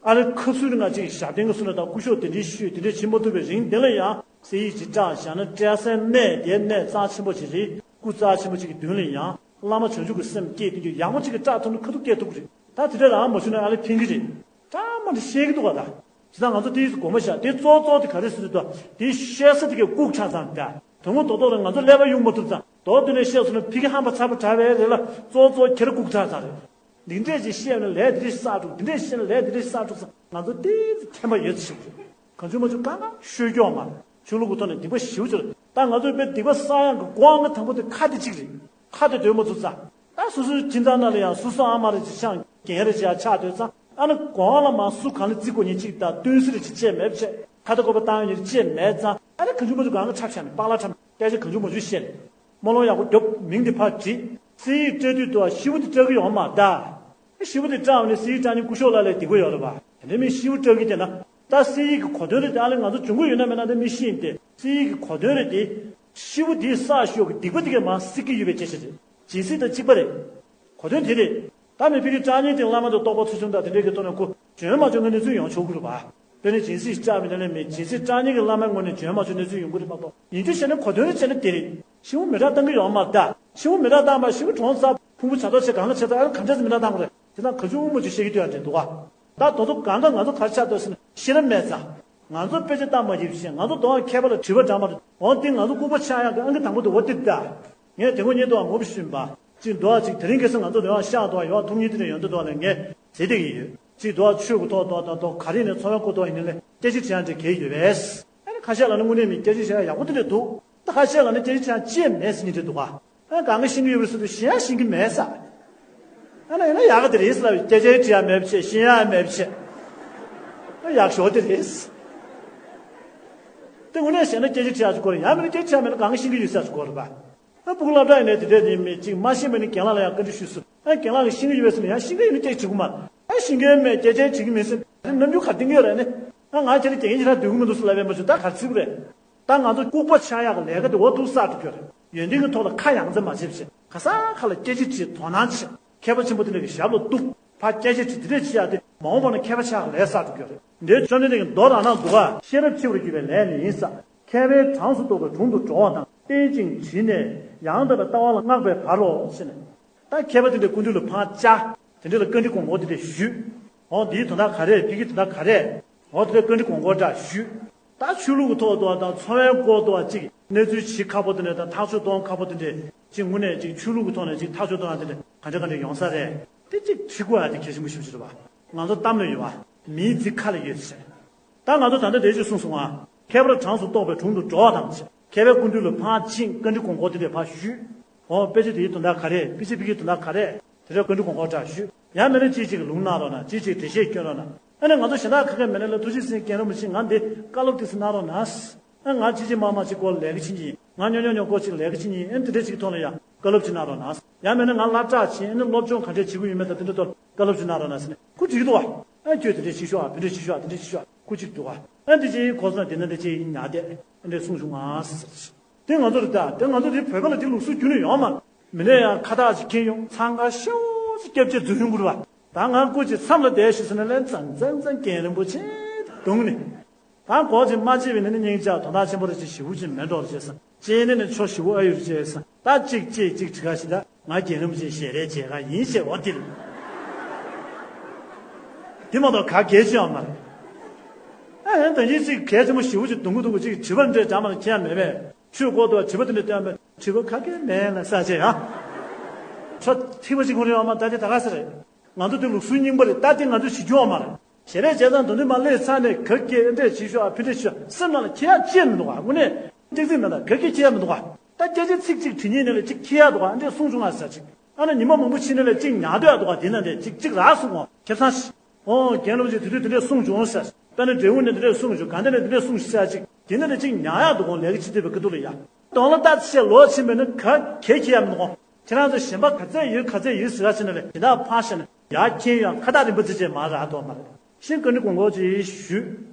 ཨ་རི་ཁབ་སུ་རི་ང་ཅིག་ཞབས་བརྟན་གྱི་སུ་ན་དང་སྐུ་ཞབས་དེ་འདྲའི་ཤོད་དེ་འདྲའི་བྱེད་མ་ཐུབ་པའི་རིང་དེ་ལ་ཡང་སི་ཡི་ཅིག་བཀྲག་བཞག་ན་བཀྲག་སའི་གནས་དེ་གནས་རྩ་ཆེན་པོ་ཅིག་རེད། སྐུ་རྩ་ཆེན་པོ་ཅིག་གི་མདུན་ལ་ཡང་བླ་མ་བྱང་ཆུབ་ཀྱི་སེམས་བསྐྱེད་དེ་འདྲའི་ཡག་པོ་ཅིག་གི་བཀྲག་ཐུབ་ན་ཁ་ཐུག་སྐད་ཐུབ་ཀྱི་རེད། ད་དེ་འདྲ་རང་མ་བྱུང་ན་ཨ་རི་ཕན་གྱི་རེད། བཀྲག་མ་འདྲ་ཤེས་ཀྱི་འདུག་ག་ད། བྱས་ཙང་ང་ཚོ་དེའི་དགོངས་པ་བཞག་དེ་གཙོ་བོ་གཙོ་བོ་དེ་ག་རེ་ཟེར་དུས་དེ་བཤད་ས་དེ་གའི་ལྐུགས་ཆགས་ཙང་ད། དོན་དངོས་རྡོག་རྡོག་རེད། ང་ཚོ་ཀླད་པ་གཡུག་མ་ཐུབ་ཙང་རྡོག་དེ་ནས་བཤད་སོང་ན་ཕ་གི་ཧམ་པ་ཚ་པོ་དྲགས་པའི་རེད་ལ་གཙོ་བོ་གཙོ་བོ་ཁྱེད་རང་ལྐུགས་ཆགས་ཙང་རེད། འདི་འདྲས་ཅིག་བཤད་ན་ལས་འདི་འདྲས་བསགས་འགྲོ། འདི་འདྲས་བཤད་ན་ལས་འདི་འདྲས་བསགས་འགྲོ་ཙང་ང་ཚོ་ཏོག་ཙམ་མཁྱེན་པ་ཡོད་ཚེ་ཞིག་རེད། གང་བྱུང་མ་བྱུང་གང་གང་ཤོད་སྐྱོག་མ་རེད། ཆོས་ལུགས་ཀྱི་ཐོག་ནས་སྡིག་པ་ཞེ་པོ་ཅིག་རེད། ད་ང་ཚོས་དཔེ་སྡིག་པ་བསགས་ཡག་གི་སྒོ་ལྔ་དང་པོ་དེ་ཁ་དེ་གཅིག་རེད། ཁ་དེ་སྡོད་མ་ཐུབ་ཙང་། ད་སོ་སོའི་ཁྱིམ་ཚང་ནང་ལ་ཡང་སོ་སོ་ཨ་མ་རེ་ཅིག་ཆགས་རྒན་རེ་ཅིག་ཡང་ཆགས་སྡོད་ཙང་ཨ་ནི་གོང་ལ་མ་སུ་གང་ལ་བརྩི་དགོས་མཁན་ཅིག་དང་བསྟུན་ཟེར་རེ་ཅིག་བཅས་མེད་བྱས་ཁ་ད་གོ་པ་བཏང་ཡོད་ཅིག་བཅས་མེད་ཙང་ཨ་ནི་གང་བྱུང་མ་བྱུང་གང་ག་འཁྲབ་བཞག་ནས་པགས་ལ་འཁྲབ་སྐད་ཆ་གང་བྱུང་མ་བྱུང་བཤད་ནས་སྨོན་ལམ་ཡག་པོ་རྒྱོབ། མིང་དེ་ཕར་བྲིས། སི་ཡི་སྤྲད་དུས་དུ་ཤི་བོ་དེ་སྤྲད་གི་ཡོང་མ་ད། ཤི་བོ་དེ་བཀྲག་ནས་སི་ཡི་བཀྲག་ནས་སྐུ་ཞབས་ལ་ལས་སྡིག་པ་ཡོད་རེད་པ། དེ་འདྲ་མི་ཤི་བོ་བཀྲག་གི་དེ་ན། ད་སི་ཡི་གི་གོ་དོན་རེད་དེ་ཨ་ལས་ང་ཚོ་འབྱུང་གི་ཡོད་ན་མེད་ན་དེ་མི་ཤེས་ཡིན་ཏེ་སི་ཡི་གི་གོ་དོན་རེད་དེ། ཤི་བོ་དེའི་བསགས་ཤོག་གི་སྡིག་པ་དེ་གས་མ་སྲིད་ཀྱི་ཡོད་པའི་སྐད་ཆ་རེད། སྦྱིན་སྲེག་དང་གཅིག་པ་རེད། གོ་དོན་དེ་རེད། ད་མི་ཕི་གི་བཀྲག་ཉེས་དེ་བླ་མ་དང་རྟོགས་པ་ཚུལ་བཞིན་དང་དེ་འདྲའི་གི་ཐོག་ནས་ཁོ་འཇོན་མ་འཇོན་གི་གནས་ཚུལ་ཡོང་ཆོག་གི་རེད་པ། དཔེར་ན་སྦྱིན་སྲེག་བཀྲག་མི་ལ་ལས་མེད་སྦྱིན་སྲེག་བཀྲག་ཉེས་ཀྱི་བླ་མའི་ངོས་ནས་འཇོན་མ་འཇོན་གནས་ཚུལ་ཡོང་གི་རེད་མ་གཏོགས་ཡིན་རྒྱུ་བྱས་ན་གོ་དོན་རེ་བྱས་ན་དེ་རེད། ཤི་བོ་མེ་སྲེག་བཏང་གི་ཡོད་མ་རེད་ད། ཤི་བོ་མེ་སྲེག་བཏང་བ་ཤི་བོ་གྲོངས་ཚར་ཕུང་པོ་བྱ་ཐོག་བྱས་གང་ལ་བྱས་ཚར་ཨ་གང་འདྲས་སེ་མེ་སྲེག་བཏང་དགོས་རེད། དེ་དང་ག་ཚོད་དབུ་མ་ཚོད་བཤད་ཀྱི་འདུག་ཡང་དྲན་འདུག་ག་ད་དོ་ཚོ་གང་ག་ང་ཚོ་ག་རེ་ཆགས་འདུག་ཟེར་ན་ཤེས་རབ་མེད་ཙང་། ང་ཚོ་དཔེ་ཆ་ལྟ་མ་ཤེས་ཤེས་ང་ཚོ་དོ་བ་མཁས་པ་ལ་དྲི་བ་འདྲ་མ་འདྲ་འོང་དེ་ང་ཚོ་ལྐུགས་པ་ཆགས་ཡག་གི་ཨང་ཀི་དང་པོ་དེ་འོ་དེ་ད། ངས་དེ་ངོ་ཉིད་དུ་ངོ་བོ་ཤེས་པ། གཅིག་འདུག་གཅིག་དེ་རིང་ཁ་སང་ང་ཚོ་དོ་བ་ཤག་དོ་བ་ཡོག་ཐུག་ཉིན་དེ་ནས་ཡོང་དུ་དོ་བ་ལ་ངས་ཟེར་བསྡད་ཀྱི་ཡོད། གཅིག་འདུག་ཆོས་གི་ཐོག་དོ་དང་དོ་ག་རེ་ནས་འཚོ་བའི་སྐོར་དོ་ཡིན་ནའི་སྐད་ཆ་དྲི་ཡག་འདྲ་གས་ཡོད་པས། ཨ་ནི་ཁ་ཤས་ལ་ནི་དངོས་གནས་མི་སྐད་ཆ་བཤད་ཡག་ཡག་པོ་དེ་འདྲ་འདུག་ད་ཁ་ཤས་ལ་ནི་སྐད་ཆ་བཤད་ཡག་ཅི་ཡང་མེད་ཟེར་ཉིན་དེ་འདུག་ག་ཨ་གང་ག་ཤེས་ཀྱི་ཡོད་པ་རེད་ཟེར་དུས་ཤེས་ཡག་ཤེས་ཀྱི་མེད་ས། ཨ་ན་ཡིན་ན་ཡག་ག་དེ་རེད་ཟེར་ལབ་སྐད་ཆ་དྲི་ཡག་མེད་པ་བྱས་ཤེས་ཡག་མེད་པ་བྱས། ཨ་ཡག་ཤོས་དེ་རེད། དེ་དངོས་གནས་བཤད་ན་སྐད་ཆ་དྲི་ཡག་ཅིག་དགོས་རེད། ཡང་མིན་ན་སྐད་ཆ་མེད་ན་གང་ག་ཤེས་ཀྱི་ཡོད་ས་ཅིག་དགོས་རེད་པ། ཨ་སྤུ་གུ་སློབ་གྲྭ་ཡིན་ནའི་དེ་འདྲས་ནི་མི་གཅིག་མ་ཤེས་མ་ནི་རྒན་ལགས་ལ་ཡང་བཀའ་འདྲི་ཞུས་སོང་། ཨ་རྒན་ལགས་ཀྱིས་ཤེས་ཀྱི་ཡོད་པས་ཟེར་ན་ཡང་ཤེས་ཀྱི་ཡོད་ན་སྐད་ཆ་དྲི་གི་མ་རེད། ཨ་ཤེས་ཀྱི་ཡོད་མེད་སྐད་ཆ་དྲི་གི་མིན་ཟེར་ན་རྣམ་འགྱུར་ག་རེ་བསྟན་གྱི་ཡོད་རེད་ནི། ཨ་ང་ཁྱེད་རང་དགེ་རྒན་ཁྱེད་རང་སྡོད་གི་མི་འདུག་ཟེར་ལབ་པས་མ་གཞི་ད་ག་རེ་བྱེད་དགོས་རེད། ད་ང་ཚོ་ལྐུགས་པ་ཆགས་ཡག་གི་ལས་ཀ་དེ་འོ་འདུག་བསགས་འགྲོ་གི་ཡོད་རེད། ཡོན་ཏན་གྱི་ཐོག་ལ་ཁ་ཡང་རྩེ་མ་བྱེད་བྱེད་ག་ས་ག་ལ་སྐད་ཆ་དྲིས་དོ་སྣང་བྱེད། མཁས་པ་ཆེན་པོ་དེ་འདྲ་གི་ཞབས་ལ་གཏུགས། ཕར་སྐད་ཆ་དྲིས་དེ་འདྲས་བྱེད་ཡག་དེ་མ་འོངས་པ་ན་མཁས་པ་ཆགས་ཡག་ལས་བསགས་འགྲོ་གི་ཡོད་རེད། འདིར་བཅོམ་ལྡན་འདས་ཀྱིས་མདོ་དང་ནང་འདུག་ག་ཤེས་རབ་ཆེ་བར་གྱུར་པའི་ལས་ནི་ཡིན་ས། མཁས་པས་གྲངས་སུ་གཏོགས་པའི་དྲུང་དུ་འགྲོ་བ་དང་། བསྟེན་ཅིང་དྲིས་ནས་ཡང་དག་པའི་ལྟ་བ་ལ་བསྔགས་པའི་བར་རོ་ཞེས་ནས། ད་མཁས་པ་དེ་འདྲའི་སྐུ་མདུན་ལ་ཕར་བཅར། དེ་འདྲ་ལ་བཀའ་འདྲི་དགོངས་སྐོར་དེ་འདྲ་ཞུས། འོ་འདིའི་དོན་དག་ག་རེ་ཕ་གིའི་དོན་དག་ག་རེ། འོ་དེ་འདྲ་བཀའ་འདྲི་དགོངས་སྐོར་འདྲ་ཞུས། ད་ཆོས་ལུགས་ཀྱི་ཐོག་ཏུ་དང་འཚོ་བའི་སྐོར་དུ་ཅིག་གནས་ཚུལ་ཞིག་ཁག་པོ་དེ་འདྲ་དང་ཐག་གཅོད་གཏོང་ཁག་པོ་དེ་འདྲ་ཅིག་དངོས་གནས་ཅིག་ཆོས་ལུགས་ཀྱི་ཐོག་ནས་ཅིག་ཐག་གཅོད་གཏོང་ཡག་དེ་འདྲ་ག་འདྲ་ག་འདྲ་ཡོང་ས་རེད། དེ་ཅིག་དྲི་དགོས་ཡག་དེ་གལ་ཆེན་པོ་ཞེ་པོ་ཅིག་རེད་བ། ང་ཚོ་གཏམ་ལ་ཡོད་བ། མིའི་རྫིག་ཁ་ལ་ཡོད་ཟེར། ད་ང་ཚོ་ད་ལྟ་དེ་ཅིག་གསུངས་སོང་ང་། མཁས་པར་གྲངས་སུ་གཏོགས་པའི་དྲུང་དུ་འགྲོ་བ་དང་ཟེར། མཁས་པའི་སྐུ་མདུན་ལ་ཕར་ཕྱིན། བཀའ་འདྲི་དགོངས་སྐོར་དེ་འདྲ་ཕར་ཞུས། འོ་དཔེ་ཆ་དེའི་དོན་དག་ག་རེ། དཔེ་ཆ་ཕ་གིའི་དོན་དག་ག་རེ། དེ་འདྲ་བཀའ་འདྲི་དགོངས་སྐོར་འདྲ་ཞུས། ཡང་མིན་ན་ཅིག་ཅིག་ལུང་གནང་རོགས་གནང་། ཅིག་ཅིག་འགྲེལ་བཤད་སྐྱོན་རོགས་གནང་། ཨ་ནི་ང་ཚོ་གཞན་དག་ག་གེ་མེད་ན་ལ། ཐུགས་རྗེ་ཆེ་རྒན་རིན་པོ་ཆེ། ང་འདི་བཀའ་སློབ་ཏོག་ཙམ་གནང་རོགས་གནང་། ཨ་ང་ཅི་ཅི་མ་མ་ཅིག་སྐོར་ལས་ཀ་བྱེད་ཀྱི་ཡིན། ང་ཉོ་ཉོ་ཉོ་སྐོར་ཅིག་ལས་ཀ་བྱེད་ཀྱི་ཡིན། ཨ་འདི་འདྲ་ཅིག་ཐོག་ལ་ཡང་བཀའ་སློབ་ཅིག་གནང་རོགས་གནང་། ཡང་མིན་ན་ང་སློབ་གྲྭ་ཕྱིན། ཨ་ནི་སློབ་སྦྱོང་ག་འདྲས་བྱེད་ཀྱི་ཡོད་མེད་དང་དེ་འདྲ་ཐོག་བཀའ་སློབ་ཅིག་གནང་རོགས་གནང་ཟེར་ནས། ཁོ་འགྲིག་འདུག་བ། ཨ་ཁྱོད་དེ་འདྲས་བྱེད་ཤོག་ཨ། དེ་འདྲས་བྱེད་ཤོག་ཨ། དེ་འདྲས་བྱེད་ཤོག་ཨ། ཁོ་གཅིག་འདུག་བ། ཨ་འདི་ཅི་གོ་སོང་། དེ་ན་འདི་ཅི་ཉག་དེ་ཨ་འདྲས་གསུངས་བྱུང་ང་ཟེར། དེ་ང་ཚོ་རེད་ད། དེ་ང་ཚོ་དེ་བོད་པ་ལ་དེ་ལུགས་སྲོལ་རྒྱུན་ནས་ཡོད་མ་རེད། མི་ནས་ཡང་ཁ་བཏགས་ཅིག་འཁྱེར་ཡོང་། འཚང་ཁ་ཤོར་ཅིག་སྐྱབས་རྗེ་འཛུལ་ཡོང་གི་རེད་བ། ད་ང་སྐུ་མཁྱེན་མཚམས་ལ་བསྡད་ཤིག་ཟེར་ན་ལན་ཙང་ཙང་ཙང་རྒན་རིན་པོ་ཆེ་དུང་ནས། ད་གོ་ཅིག་མ་བྱས་པའི་ནི་སྙིང་རྗེ་དོན་དག་ཆེན་པོ་རེད། ཅིག་ཞེ་པོ་ཅིག་མེད་འགྲོ་རེད་ཅེས་སམ། ཅེས་ནི་ནི་ཆོ་ཞེ་པོ་ཨ་ཡོད་རེད་ཅེས་སམ། ད་ཅིག་ཅིག་ཅིག་བྲི་ག་ཞིག་ད་ང་རྒན་རིན་པོ་ཆེ་ཞལ་རས་མཇལ་ག་ཡིན་ཞེས། འོ་དེ་རེད། དེ་མ་གཏོགས་ག་གལ་ཆེ་ཡོད་མ་རེད། ཨ་ཧན་ད་ཡིན་ཅིག་གལ་ཆེན་པོ་ཞེ་པོ་ཅིག་དུང་གི་དུང་གི་ཅིག་བྲིས་པ་འདྲས་འདྲ་མ་ལ་ཁྱེད་མེད་པས། ཆོས་སྐོར་དུ་བ་བྲིས་པ་དེ་འདྲས་བསྟན་པས། བྲིས་པ་ག་གེ་མེད་ལ་ས་ཆེ་ཡ། ཁྲ་ཐིག་པ་ཅིག་ཁོ་རེ་ཡོད་མ། ད་དེ་ད་ག་ས་རེད། ང་ཚོ་དེ་ལུགས་སྲོལ་རྙིང་པ་རེད། ད་དེ་ང་ཚོ་བྱེད་རྒྱུ་ཡོད་མ་རེད། ཞལ་རས་མཇལ་ཙང་དོན་དུ་མ་སླེབས་ཚར་ནས་ག་གེ་འདྲས་བྱེད་ཤོག་ཨ། ཕི་འདྲས་ཤོག་སེམས་ནང་ལ་ཁྱེད་ཡ་ཅེས་མི་འདུག་ཨ། དངོས་གནས་ཏིག་ཙིག་མེད་ད། ག་གེ་ཁྱེད་ཡ་མི་འདུག་ཨ། ད་སྐད་ཆ་ཚིག་གཅིག་བྲིས་ཉིན་ནས་ལས་གཅིག་ཁྱེད་ཡ་འདུག་ཨ། འདྲས་གསུངས་བྱུང་ང་ཟེར་ཅིག་ཨ་ནི་ཉི་མ་མང་པོ་ཕྱིན་ནས་ལས་གཅིག་ཉར་འདོད་ཡ་འདུག་ཨ། དེ་ན་འདྲས་གཅིག་གཅིག་རག་སོང་ངོ་ཁེ་བཟང་ཞིག་ཨོ་རྒན་ལོ་ཅིག་དེ་དུས་དེ་འདྲས་གསུངས་བྱུང་ཟེར། དཔེར་ན་འབྲས་སྤུངས་ནས་དེ་འདྲས་གསུངས་བྱུང་། དགའ་ལྡན་ནས་དེ་འདྲས་གསུངས་བྱུང་ཟེར་ཅིག་དེ་ན་ནས་ཅིག་ཉར་ཡག་འདུག་གོ་ལས་ཀྱི་ཅི་དེ་བའི་སྐུ་དུ་ལ་ཡ། གདོང་ལ་ལྟ་ཅེས་ལོག་ཕྱིན་པས་ན་ག་གེ་ཁྱེད་ཡ་མི་འདུག་གོ་ཁྱེད་རང་ཚོ་གཞན་པ་ག་ཚད་ཡོད་ག་ཚད་ཡོད་ཟེར་ཡ་ཕྱིན་ན་ལས་དེ་དག་ཕར་བཞག་ན་ཡ་ཁྱེད་ཡང་ཁ་བཏགས་རིན་པོ་ཆེ་ཅེས་མ་རག་འདུག་མ་རེད། ཤིང་བཀའ་འདྲི་དགོངས་སྐོར་ཅིག་ཞུས།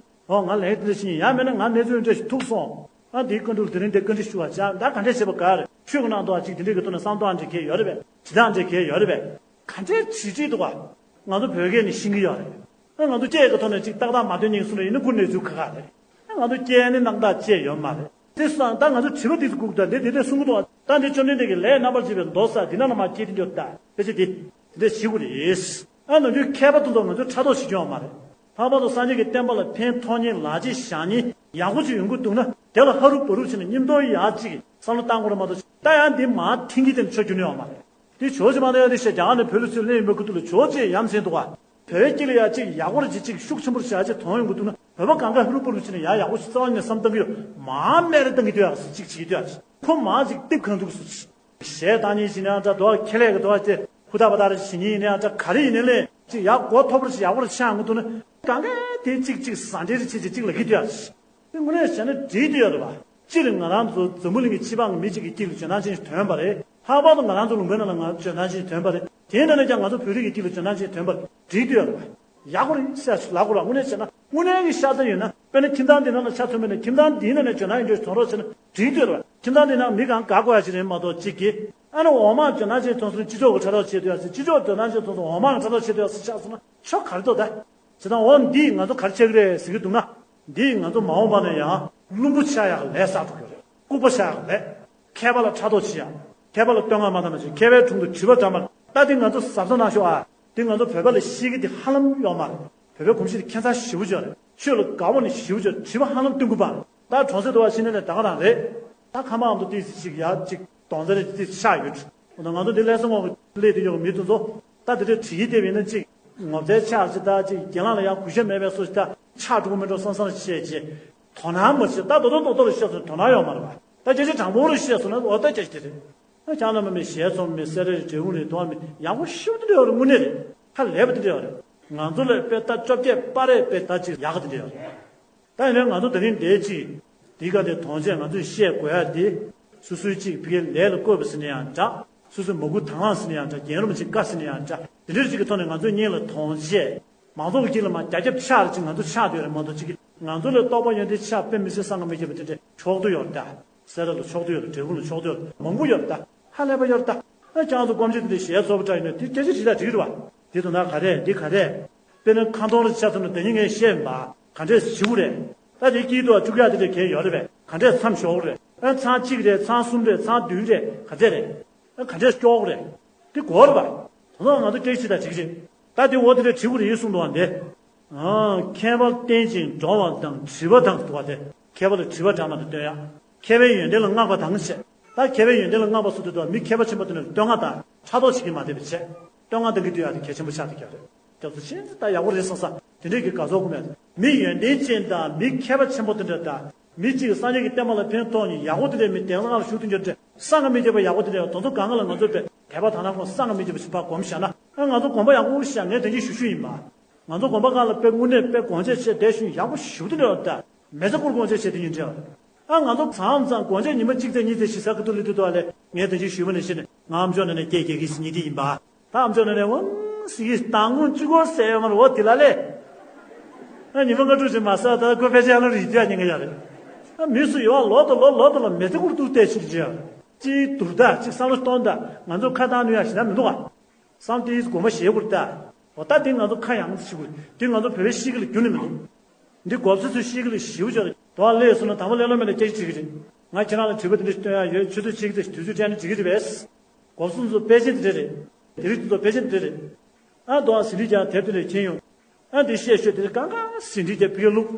ཨོ་ང་ལས་དེ་འདྲ་ཞིག་ཡིན། ཡང་མིན་ན་ང་གནས་ཚུལ་འདྲ་ཞིག་ཐུག་སོང་། ཨ་འདིའི་བཀའ་འདྲི་དེ་རིང་འདི་བཀའ་འདྲི་ཞུ་བ་བྱ། ད་ག་འདྲས་བྱེད་པ་ག་རེད། ཆོས་ཀྱི་ནང་དུ་ཅིག་དེ་འདྲས་ཀྱི་ཐོག་ནས་བསམ་སྟངས་འདྲ་གལ་ཡོད་རེད་པས། བྱེད་སྟངས་འདྲ་གལ་ཡོད་རེད་པས། ག་འདྲས་བྱེད་ཀྱི་འདུག་ག་ང་ཚོ་བོད་སྐད་ནས་ཤེས་ཀྱི་ཡོད་རེད། ཨ་ང་ཚོ་སྐད་ཀྱི་ཐོག་ནས་ཅིག་ཏག་ཏག་མ་ཐོན་ཉིན་གསུམ་རེ་ཡིན་ན་ཁུར་གནས་ཚུལ་ཁག་ཁག་རེད། ཨ་ང་ཚོ་སྐད་ནི་རྣམ་དག་བཅས་ཡོད་མ་རེད། དེ་སོང་ད་ང་ཚོ་དྲི་བ་དེ་ཚོ་སྒུག་ད་འདི་དེ་འདྲས་གསུང་གི་འདུག་ད་འདི་བཅོམ་ལྡན་འདས་ཀྱིས་ལས་རྣམ་པར་འབྱེད་པའི་མདོ་ས་འདི་ན་ལ་མ་སྐྱེས་དེ་འདྲ་ད་དཔེ་ཆ་འདི་དེ་འདྲས་ཞིག་གོ་རེད། ཨ་ནམ་རྒྱུན་མཁས་པ་དེ་ཚོ་ང་ཚོ་ཕྲག་དོག་བྱེད་ཀྱི་ཡོད་མ་རེད། ལྷག་པར་དུ་སངས་རྒྱས་ཀྱི་བསྟན་པ་ལ་ཕན་ཐོགས་མཁན་ལག་རྗེས་བཞག་མཁན་ཡག་པོ་ཅིག་ཡོང་གི་འདུག་ན་དེ་ལ་ཧ་རུབ་བ་རུབ་བྱས་ནས་མཉམ་དུ་ཡག་ཅིག་བསམ་བློ་བཏང་དགོས་རེད་མ་གཏོགས་ད་ཡང་འདི་མར་འཐེན་གྱི་དེ་ཆོ་རྒྱུ་ནི་ཡོད་མ་རེད། དེ་ཇོ་ཇི་མ་དང་ཡང་དེ་བཤད་རྒྱ་གར་ནས་བོད་ལ་ཚུར་སླེབས་ཡིན་པའི་ཁུ་ཐུག་ལ་ཇོ་ཇི་ཡ་མཚན་འདུག་ག་བོད་སྐད་ལ་ཡ་གཅིག་ཡག་པོ་རེ་ཅིག་གཅིག་ཤུགས་ཆེན་པོ་རེ་བྱ་ཅིག་དོན་ཡོང་གི་འདུག་ན་བོད་པ་གང་ག་ཧུ་རུ་པུ་རུ་བྱས་ནས་ཡ་ཡག་པོ་ཞིག་རྩ་བ་ནས་བསམ་བཏང་གི་ཡོད། མ་སྨད་རེ་བཏང་གི་འདུག་ཡ་ཟེར་ཅིག་བྱེད་ཀྱི་འདུག་ཡ། ཁོ་མ་ཅིག་རྟིབ་གང་འདུག་ཟེར་ཅིག་གཞས་བཏང་མཁན་ཞིག་ཡིན་ན་འདྲ་འདུག་ག་ཁེ་ལས་ཀྱི་འདུག་ག་དེ་ཧུ་ཐག་པ་ཐག་རེ་བྱེད་མཁན་ཡིན་ན་འདྲ་ག་རེ་ཡིན་ན་ལས་ཅིག་ཡག་གོ་ཐོབ་རེ་ཅིག་ཡག་པོ་རེ་ཆགས་ཡོང་གི་འདུག་ན་གང་ག་དེ་ཅིག་ཅིག་ཟ་འདྲེ་རེ་བྱེད་ཅིག་ཅིག་ལབ་ཀྱི་འདུག་ཡ། དེ་དངོས་གནས་བྱས་ན་འགྲིག་འདུག་ཡོད་རེད་པ། སྤྱིར་ང་རང་ཚོ་འཛམ་བུ་གླིང་གི་ཕྱི་པང་གི་མི་གཅིག་གི་དཀྱིལ་ལ་ཇོ་ནང་ཅན་ཞིག་ཐོན་པ་རེད། ལྷག་པར་དུ་ང་རང་ཚོ་ལུང་པའི་ནང་ལ་ང་ཇོ་ནང་ཅན་ཞིག་ཐོན་པ་རེད། དེའི་ནང་ནས་ཀྱང་ང་ཚོ་བོད་རིགས་ཀྱི་དཀྱིལ་ལ་ཇོ་ནང་ཅན་ཞིག་ཐོན་པ་རེད། འགྲིག་འདུག་ཡོད་རེད་པ། ཡག་པོ་རེད་ཤག་ལབ་དགོས་རེད། དངོས་གནས་བྱས་ན་དངོས་གནས་ཀྱི་ཤ་ཚ་ཡོད་ན་དཔེར་ན་ཁྱིམ་ཚང་འདི་ནང་ལ་ཆ་མཚོན་པ་ཡིན་ན་ཁྱིམ་ཚང་འདིའི་ནང་ནས་ཇོ་ནང་ཡིན་འདྲ་ཞིག་ཐོན་རོགས་བྱས་ན་འགྲིག་འདུག་ཡོད་རེད་པ། ཁྱིམ་ཚང་འདི་ནང་མི་གང་དགའ་དགོས་ཡ་ཞིག་རེད་མ་གཏོགས་གཅིག་གིས་ཨ་ནི་འོག་མ་ཇོ་ནང་ཅན་ཐོན་སོང་སྤྱི་ཚོགས་ཀྱི་ཕྲག་དོག་བྱེད་འདུག་ཡ་ཟེར། སྤྱི་ཚོགས་ཇོ་ནང་ཅན་ཐོན་སོང་འོག་མ་གི་ཕྲག་དོག་བྱེད་འདུག་ཡ་ཟེར་ཆགས་སོང་ན་ཆོ་ག་རེ་འདུག་ད། བྱས་ཙང་འོ་འདིས་ང་ཚོ་ག་རེ་བྱེད་ཀྱི་རེད་ཟེར་གྱི་འདུག་ན། འདིས་ང་ཚོ་མ་འོངས་པ་ན་ཡང་བླུན་པོ་ཆགས་ཡག་ལས་བསགས་འགྲོ་གི་རེད། ལྐུགས་པ་ཆགས་ཡག་ལས། མཁས་པ་ལ་ཕྲག་དོག་བྱེད་ཡག་མཁས་པ་ལ་བསྟོད་བསྔགས་མ་བཏང་ན་བྱེད། མཁས་པའི་དྲུང་དུ་དྲི་བ་འདྲ་མ་ད་འདི་ང་ཚོ་གཟབ་གཟབ་གནང་ཤོག་ཨ། འདི་ང་ཚོ་བོད་པ་ལ་ཤེས་ཀྱི་འདི་ཧ་ལམ་ཡོད་མ་རེད། བོད་པའི་གོམས་གཤིས་འདི་ཁྱད་མཚར་ཞེ་པོ་ཅིག་རེད། ཆོས་ལ་དགའ་བོ་ནི་ཞེ་པོ་ཅིག་དྲི་བ་ཧ་ལམ་བཏོན་གི་པ། ད་གྲོང་གསེབ་དུ་བ་ཕྱིན་ནས་ནས་ད་ག་རང་རེད། ད་ཁ་མ་འམ་དུ་ཏིས་ཅིག་ཡ་ཅིག་གདོང་རྩེ་རེ་ཏིས་ཆགས་ཡོད། འོ་ན་ང་ཚོ་འདི་ལྷ་ས་ངོས་ཀྱི་སླེབས་དུས་ཡོང་མི་དེ་ཚོ་ད་དེ་འདྲའི་དྲི་ཡིག་དེ་བས་ན་ཅིག་ངོ་ཚའི་ཆགས་ཅིག་ད་ཅིག་རྒན་ལགས་ལ་ཡང་གུས་ཞབས་མེད་པའི་སོ་ཞིག་ད་ཆགས་འགྲོ་གི་མེད་འགྲོ་བསམ་བསམ་བཤད་ཅིག་དོ་སྣང་མ་བྱེད། ད་རྡོག་རྡོག་རྡོག་རྡོག་རེ་བཤད་སོང་དོ་སྣང་ཡོད་མ་རེད་པ། ད་སྐད་ཆ་དྲང་པོ་རེ་བཤད་སོང་ན་འོ་ད་སྐད་ཆ་དེ་རེད། ཨ་ཅག་ན་མ་མི་ཞལ་ཚོམ་མི་སེ་རེ་རེ་འབྲས་བུ་རེ་དོ་མི་ཡག་པོ་ཤོད་དེ་འདྲ་ཡོད་རེད། དངོས་གནས་རེད། ཧ་ལས་པ་དེ་འདྲ་ཡོད་རེད། ང་ཚོ་ལས་དཔེ་ད་བཅོ་བརྒྱད་པ་རེད་དཔེ་ད་ཅིག་ཡག་ག་དེ་འདྲ་ཡོད་རེད། ད་ཡིན་ན་ང་ཚོ་དེ་རིང་འདས་ཅིག་འདི་ག་དེ་དོན་ཆེན་ང་ཚོས་བཤད་དགོས་ཡ་དེ། སོ་སོའི་ཅིག་ཕ་གིའི་ལས་ལ་བཀོད་པ་ཟེར་ན་ཡང་འདྲ། སོ་སོའི་མ་བསྐུལ་དང་བླངས་ཟེར་ན་ཡང་འདྲ། རྒན་རབས་ཅིག་བཀའ་ཟེར་ན་ཡང་འདྲ། དེ་འདྲ་ཅིག་གི་ཐོག་ནས་ང་ཚོའི་སྙིང་ལ་དོན་ཆེ། མང་ཚོགས་ཀྱི་དཀྱིལ་ལ་མ་རྒྱ་ཁྱབ་ཆགས་རེ་ཅིག་ང་ཚོ་ཆགས་བསྡད་ཡོད་རེད་མ་གཏོགས་ཅིག་གི་ང་ཚོ་ལས་རྟོགས་པ་ཡོན་ཏན་ཆགས་དཔེ་མི་སྲིད་བསམ་ག་མི་ཁྱབ་པ་དེ་འདྲ་ཕྱོགས་བསྡུ་ཡོད་རེད་ད། སེ་ར་ལ་ཕྱོགས་བསྡུ་ཡོད་རེད། འབྲས་སྤུངས་ལ་ཕྱོགས་བསྡུ་ཡོད་རེད། མང་པོ་ཡོད་རེད་ད། ཧ་ལས་པ་ཡོད་རེད་ད། ཨ་ཅག་ཚོ་སྒོམ་ཆེན་དེ་འདྲའི་ཞལ་རྫོགས་པ་འདྲ་ཡིན་ན་དེ་སྐད་ཆ་དྲིས་ད་འགྲིག་གི་རེད་བ། དེ་དོན་དག་ག་རེ་འདི་ག་རེ། དཔེར་ན་ཁ་འཐོར་རེ་ཆགས་ཐུབ་ན་ད་ནི་ངས་བཤད་མ་ག་འདྲས་བྱེད་དགོས་རེད། ད་དེ་སྐྱིད་སྡུག་བཅུག་ཡག་དེ་འདྲ་གལ་ཡོད་རེད་པས། ག་འདྲས་མཚམས་ཞོག་རེད། ཨ་ཚང་གཅིག་རེད། ཚང་གསུམ་རེད། ཚང་བདུན་རེད། ག་ཚད་རེད། ཨ་ག་འདྲས་སྐྱོག་རེད། དེ་གོ་རེད་པ། དོན་དག་ང་ཚོ་སྐད་ཆ་དྲིས་ད་འགྲིག་རེད། ད་དེ་འོ་དེ་འདྲས་བྱེད་དགོས་རེད་གསུངས་འདུག་བ་འདི། ཨ་མཁས་པ་བསྟེན་ཅིང་སྒྲོལ་བ་དང་དྲི་བ་དང་འདུག་བ་དེ། མཁས་པ་ལ་དྲི་བ་འདྲ་མ་འདྲ་བཏོན་ཡག་མཁས་པའི་ཡོན་ཏན་ལ་བསྔགས་པ་དང་བྱས། ད་མཁས་པའི་ཡོན་ཏན་ལ་བསྔགས་པ་སོགས་དེ་དག་མི་མཁས་པ་ཆེན་པོ་དེ་ནས་བསྟོད་བསྔགས་དང་ཕྲག་དོག་བྱེད་ཀྱི་མ་བསྡད་པ་བྱས། བསྟོད་བསྔགས་གཏང་གི་འདུག་ཡག་དེ་གལ་ཆེན་པོ་ཆགས་བསྡད་ཀྱི་རེད། སྐྱབས་སུ་མཆི། ད་ཡག་པོ་རེད་བསམ་བསམ་དེ་འདྲས་ཀྱི་དགའ་ཚོར་སྒོམ་ཡག་མི་ཡོན་ཏན་ཅན་དང་མི་མཁས་པ་ཆེན་པོ་དེ་འདྲ་དང་ མི་གཅིག་གིས་སངས་རྒྱས་ཀྱི་བསྟན་པ་ལ་ཕན་ཐོགས་ནས་ཡག་པོ་དེ་འདྲ་མི་དེང་སང་ལ་ཞུགས་དུས་འགྱུར་ཏེ་སངས་ཀྱི་མི་སྐྱེ་བ་ཡག་པོ་དེ་འདྲ་དེ་ཚོ་གང་ག་ལ་ང་ཚོ་པའི་དད་པ་དག་སྣང་ཁོང་སངས་ཀྱི་མི་སྐྱེ་བ་ཞིག་ཕར་སྒོམ་བཞག་ན་ཨ་ང་ཚོ་དགོངས་པ་ཡག་པོ་བཞག་ངས་དེ་འདྲ་ཞུ་ཞུ་ཡིན་པ། ང་ཚོ་དགོན་པ་ཁག་ལ་དཔེ་དངོས་གནས་དཔེ་སྒོམ་ཆས་བྱས་བསྡད་ཞུ་ཡག་པོ་ཞེ་པོ་དེ་འདྲ་ཡོད་ད། མེ་བཙའ་སྐོར་སྒོམ་ཆས་བྱས་དེ་ཉིན་བྲལ་བ། ཨ་ང་ཚོ་མཚམས་མཚམས་སྒོམ་ཆས་ཉི་མ་གཅིག་ཙམ་གཉིས་ཙམ་ཞིག་ཟ་ཁ་ཐུག་ལི་ཐུག་ཐུག་ཨ་ལས་ངས་དེ་ཅིག་ཞུས་པ་ནས་ཤི་ནས་ང་ཨམ་ཅོག་ནང་ནས་སྐད་རྒྱག་གི་ཟིན་ཉིན་དེ་ཡིན་པ། ད་ཨམ་ཅོག་ནང་ནས་ཝང་ཟིག་གིས་མདང་དགོང་གཅིག་སྐོར་ཟས་ཡོད་མ་རེད་འོ་དེ་ལ་ལས། ཨ་ཉི་མ་ལྔ་དྲུག་ཅིག་མ་ཟ་ད་ཁོ་ཕལ་ཆེར་ཨ་ལོ་རིག་རྒྱུ་ཉེན་ཁ་ཡོད་རེད། ཨ་མི་སུ་ཡོད་ཨ་ལོ་དང་ལོ་ལོ་དང་ལོ་མེ་ཚེ་ཁུར་ཏུ་བལྟས་ཕྱིར་གྱིས། གཅིག་དུར་ད་གཅིག་བསམ་བློ་གཏོང་ད་ང་ཚོ་ཁ་བཏང་ནུས་ཡ་ཞིག་ན་མི་འདུག་ཨ། བསམ་དེའི་དགོངས་པ་བཞེས་དགོས་རེད་ད། འོ་ད་དེ་ང་ཚོ་ཁ་ཡངས་ཤིག་དགོས་དེ་ང་ཚོ་བོད་པའི་གཤིས་ཀ་ལ་རྒྱུན་ནས་མི་འདུག་འདི་གོ་ཚོད་ཚོད་ཤེས་ཀྱི་ལ་ཞིབ་ཅོག་རེད། དོ་ལས་སོང་ན་དང་པོ་ལས་སློབ་མ་ལ་སྐད་ཆ་དྲིས་ཀྱི་རེད། ང་ཁྱེད་རང་ལ་དྲི་བ་དེ་འདྲ་སྟོན་ཡ་ཡོད་ཆུ་ཚོད་ཕྱེད་ཀ་ཙམ་དུས་ཚོད་སྤྲད་ན་འགྲིག་གི་རེད་པས། གོ་སོང་ཚོ་དཔེ་ཆེན་དེ་འདྲ་རེད། དེ་རིགས་དེ་ཚོ་དཔེ་ཆེན་དེ་འདྲ་རེད། ཨ་དོ་ཨ་ཟིན་བྲིས་ཀྱང་དེབ་དེ་ལས་མཁྱེན་ཡོང་། ཨ་འདི་བཤད་ཤོད་དེ་གང་ག་ཟིན་བྲིས་ཀྱང་ཕི་ལུག་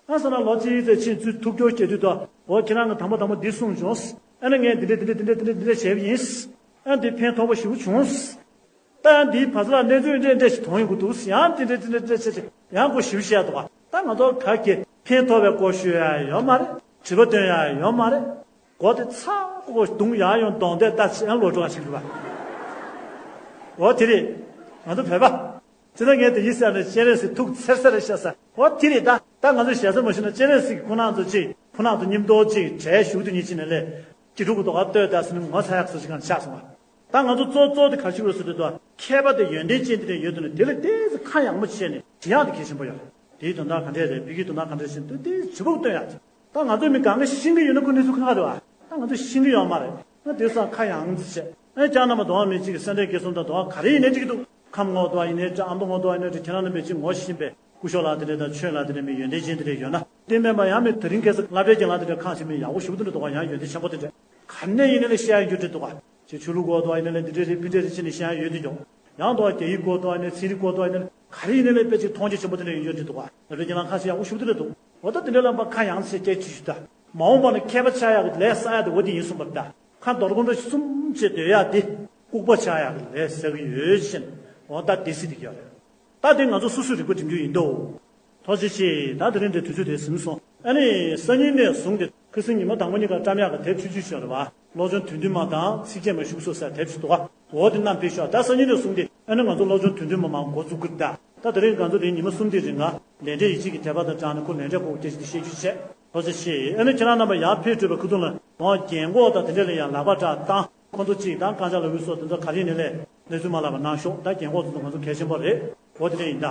ཨ་ས་ན་ལོ་གཅིག་ཙམ་ཕྱིན་ཚུལ་ཐུགས་སྐྱོ་སྐྱེ་དུས་དོ་འོ་ཁྱེད་རང་གི་དང་པོ་དང་པོ་འདི་གསུངས་བྱུང་། ཨ་ནི་ངས་འདི་འདྲ་འདི་འདྲ་འདི་འདྲ་འདི་འདྲ་འདི་འདྲ་བྱས་པ་ཡིན། ཨ་འདི་ཕན་ཐོགས་པ་ཞེ་པོ་བྱུང་། ད་འདིའི་བར་ལ་གནས་ཚུལ་འདྲ་འདྲ་ཞིག་མཐོང་ཡོང་གི་འདུག་ཡང་དེ་འདྲ་དེ་འདྲ་འདྲ་བྱས་ཏེ་ཡང་ཁོ་ཞིབ་བཤད་འདུག་ད་ང་ཚོ་ག་གེ་ཕན་ཐོགས་པའི་སྐོར་ཤོད་ཡ་ཡོད་མ་རེད། དྲི་བ་བཏོན་ཡ་ཡོད་མ་རེད། མགོ་དེ་ཚ་ཁོ་རྡུང་ཡ་ཡོང་གདོང་དེ་ལྟ་ཅི་ཡང་ལོ་འགྲོ་བ་ཞིག་རེད་པ། འོ་དེ་རེད། ང་ཚོ་བོད་པ། ཅི་ད་ངས་དེ་ཡིན་ཟེར་ནས་སྤྱན་རས་གཟིགས་ཐུགས་འཚེར་ས་རེད་ཤག་ཟེར། འོ་དེ་རེད་ད། ད་ང་ཚོ་ཞེ་ས་མ་ཞུ་ན་སྤྱན་རས་གཟིགས་ཁོ་ན་ཚོ་ཅིག་ཁོ་ན་ཚོ་མཉམ་དུ་ཅིག་གྲལ་ཞུགས་དུས་ཉིན་གཅིག་ནས་ལས། སྐྱིད་སྡུག་གི་ཐོག་ལ་ལྟོས་ད་ཟེར་ནས་ངོ་ཚ་ཡག་སོ་ཞིག་གང་ཆགས་སོང་བ། ད་ང་ཚོ་གཙོ་གཙོ་དེ་ག་ཞིག་རེད་ཟེར་དུས་ད་མཁས་པ་དེ་ཡོན་ཏན་ཅན་དེ་འདྲ་ཡོད་དུས་ནས་དེ་ལ་ཏོག་ཙམ་ཁ་ཡངས་པོ་བྱས་ནས་དྲི་ཡག་དེ་གལ་ཆེན་པོ་ཡོད་རེད། དེའི་དོན་དག་ག་འདྲས་རེད་བོད་ཀྱི་དོན་དག་ག་འདྲས་ཟེར་དུས་དེ་ཇི་ལྟར་སྟོན་ཡག་ཅིག་ད་ང་ཚོ་མི་གང་ག་ཤེས་ཀྱི་ཡོད་ན་ཁོ་གནས་ཚུལ་ཁ་ཁ་རེད་བ། ད་ང་ཚོ་ཤེས་ཀྱི་ཡོད་མ་རེད། ང་དེ་སང་ཁ་ཡངས་ཙམ་བྱས། ཨེ་ཅག་རྣམ་པ་དོ་བ་མི་གཅིག་གི་སེམས་ཁྲལ་སྐྱེ་སོང་ད་དོ་བ་ག་རེ་ཡིན་ནའི་འགྲིག་གི་འདུག་ཁམས་ངོ་དོ་བ་ཡིན་ནའི་འདྲ་ཨ་མདོ་ངོ་དོ་བ་ཡིན་ནའི་འདྲ་ཁྱེད་རང་རྣམ་པས་ཅིག་ངོ་ཤེས་པའི་སྐུ་ཞབས་ལགས་དེ་འདྲ་དང་ཆོས་ལགས་དེ་འདྲ་མི་ཡོན་ཏན་ཅན་དེ་འདྲ་ཡོད་ན་དེ་མིན་པ་ཡང་མི་དེ་རིང་ཁ་སང་སློབ་གྲྭའི་རྒན་ལགས་དེ་འདྲ་ཁང་ཆེན་མི་ཡག་པོ་ཞེ་པོ་དེ་འདྲ་འདུག་ག་ཡང་ཡོན་ཏན་ཆེན་པོ་དེ་འདྲ་ག་ནས་ཡིན་ནའི་ལས་བཤད་ཡ་ཡོད་འདྲ་འདུག་ག་ཅིག་ཆོས་ལུགས་སྐོར་དོ་བ་ཡིན་ནའི་ལས་འདི་འདྲ་རེད་ཕི་འདྲ་རེད་ཅེས་ནས་བཤད་ཡ་ཡོད་དེ་འདུག་ཡང་དོ་བ་རྒྱ་ཡིག་སྐོར་དོ་བ་ཡིན་ནའི་ཚན་རིག་སྐོར་དོ་བ་ཡིན་ནའི་ག་རེ་ཡིན་ནའི་ལས་དཔེ་ཅིག་མཐོང་རྒྱ་ཆེན་པོ་དེ་འདྲ་ཡོད་འདྲ་འདུག་ག་སློབ་གྲྭའི་རྒན་ལགས་ཁང་ཆེན་ཡག་པོ་ཞེ་པོ་དེ་འདྲ་འདུག་འོ་ད་དེ་འདྲ་ལ་མ་ཁ་ཡངས་ཟེར་སྐད་ཅིག་ཞུ་ད། མ་འོངས་པ་ན་མཁས་པ་ཆགས་ཡག་གི་ལས་བསགས་ཡག་དེ་འོ་དེ་ཡིན་གསུངས་པ་རེད་ད། ཁ་རྡོ་སྒོར་འདྲ་གསུམ་བྱས་སྡོད་ཡག་དེ་ལྐུགས་པ་ཆགས་ཡག་གི་ལས་བསགས་ཀྱི་ཡོད་ཅེས་འོ་ད་དེ་སྲིད་དེ་གི་ཡོད་རེད། ད་དེ་ང་ཚོ་སོ་སོའི་རིག་པ་འགྲིམ་རྒྱུ་ཡིན་དོ། ཐུགས་རྗེ་ཆེ། ད་དེ་རིང་འདིར་དུས་ཚོད་དེ་ཟིན་སོང་། ཨ་ནི་སང་ཉིན་ནས་བཟུང་སྟེ་ཁ་སང་ཉི་མ་དང་པོ་གཉིས་ཀ་བཀྲམ་ཡག་གི་དེབ་ཆུང་ཆུང་ཞིག་ཡོད་རེད་བ། བློ་སྦྱོང་དུང་ཐུང་མ་དང་ཚིག་བཅད་མ་བཞུགས་སོ་ཟེར་དེབ་ཞིག་འདུག་ག་འོ་དེ་བསྣམས་ཕེབས་ཤོག་ད་སང་ཉིན་ནས་བཟུང་སྟེ་ཨ་ནི་ང་ཚོ་བློ་སྦྱོང་དུང་ཐུང་མ་མང་འགོ་འཛུགས་ཀྱི་རེད་ད། ད་དེ་རིང་ང་ཚོ་དེ་ཉི་མ་གསུམ་དེའི་རིང་ལ་ལས་འབྲས་ཡིད་ཆེས་ཀྱི་དད་པ་དང་སྦྲགས་ནས་ཁོ་ལས་འབྲས་ཁོ་སྐད་ཆ་དེ་བཤད་རྒྱུ་བྱས། ཐུགས་རྗེ་ཆེ། ཨ་ནི་ཁྱེད་རང་རྣམ་པ་ཡར་ཕེབས་གྲུབ་པའི་ཁ་ཐུག་ལ་ང་རྒན་གོག་དང་དེ་འདྲ་ལ་ཡང་ལག་པ་བྲག་བཏང་། ཁོ་ཚོ་གཅིག་དང་རྐང་ལྕགས་ལ་འུ་སོགས་དེ་ཚོ་ག་རེ་ཡིན་ནའི་ལས་གནས་ཚུལ་མ་ལབ་པ་གནང་ཤོག་ད་རྒན་གོག་ཚོ་ང་ཚོ་གལ་ཆེན་པོ་རེད། འོ་དེ་འདྲ་ཡིན་ད།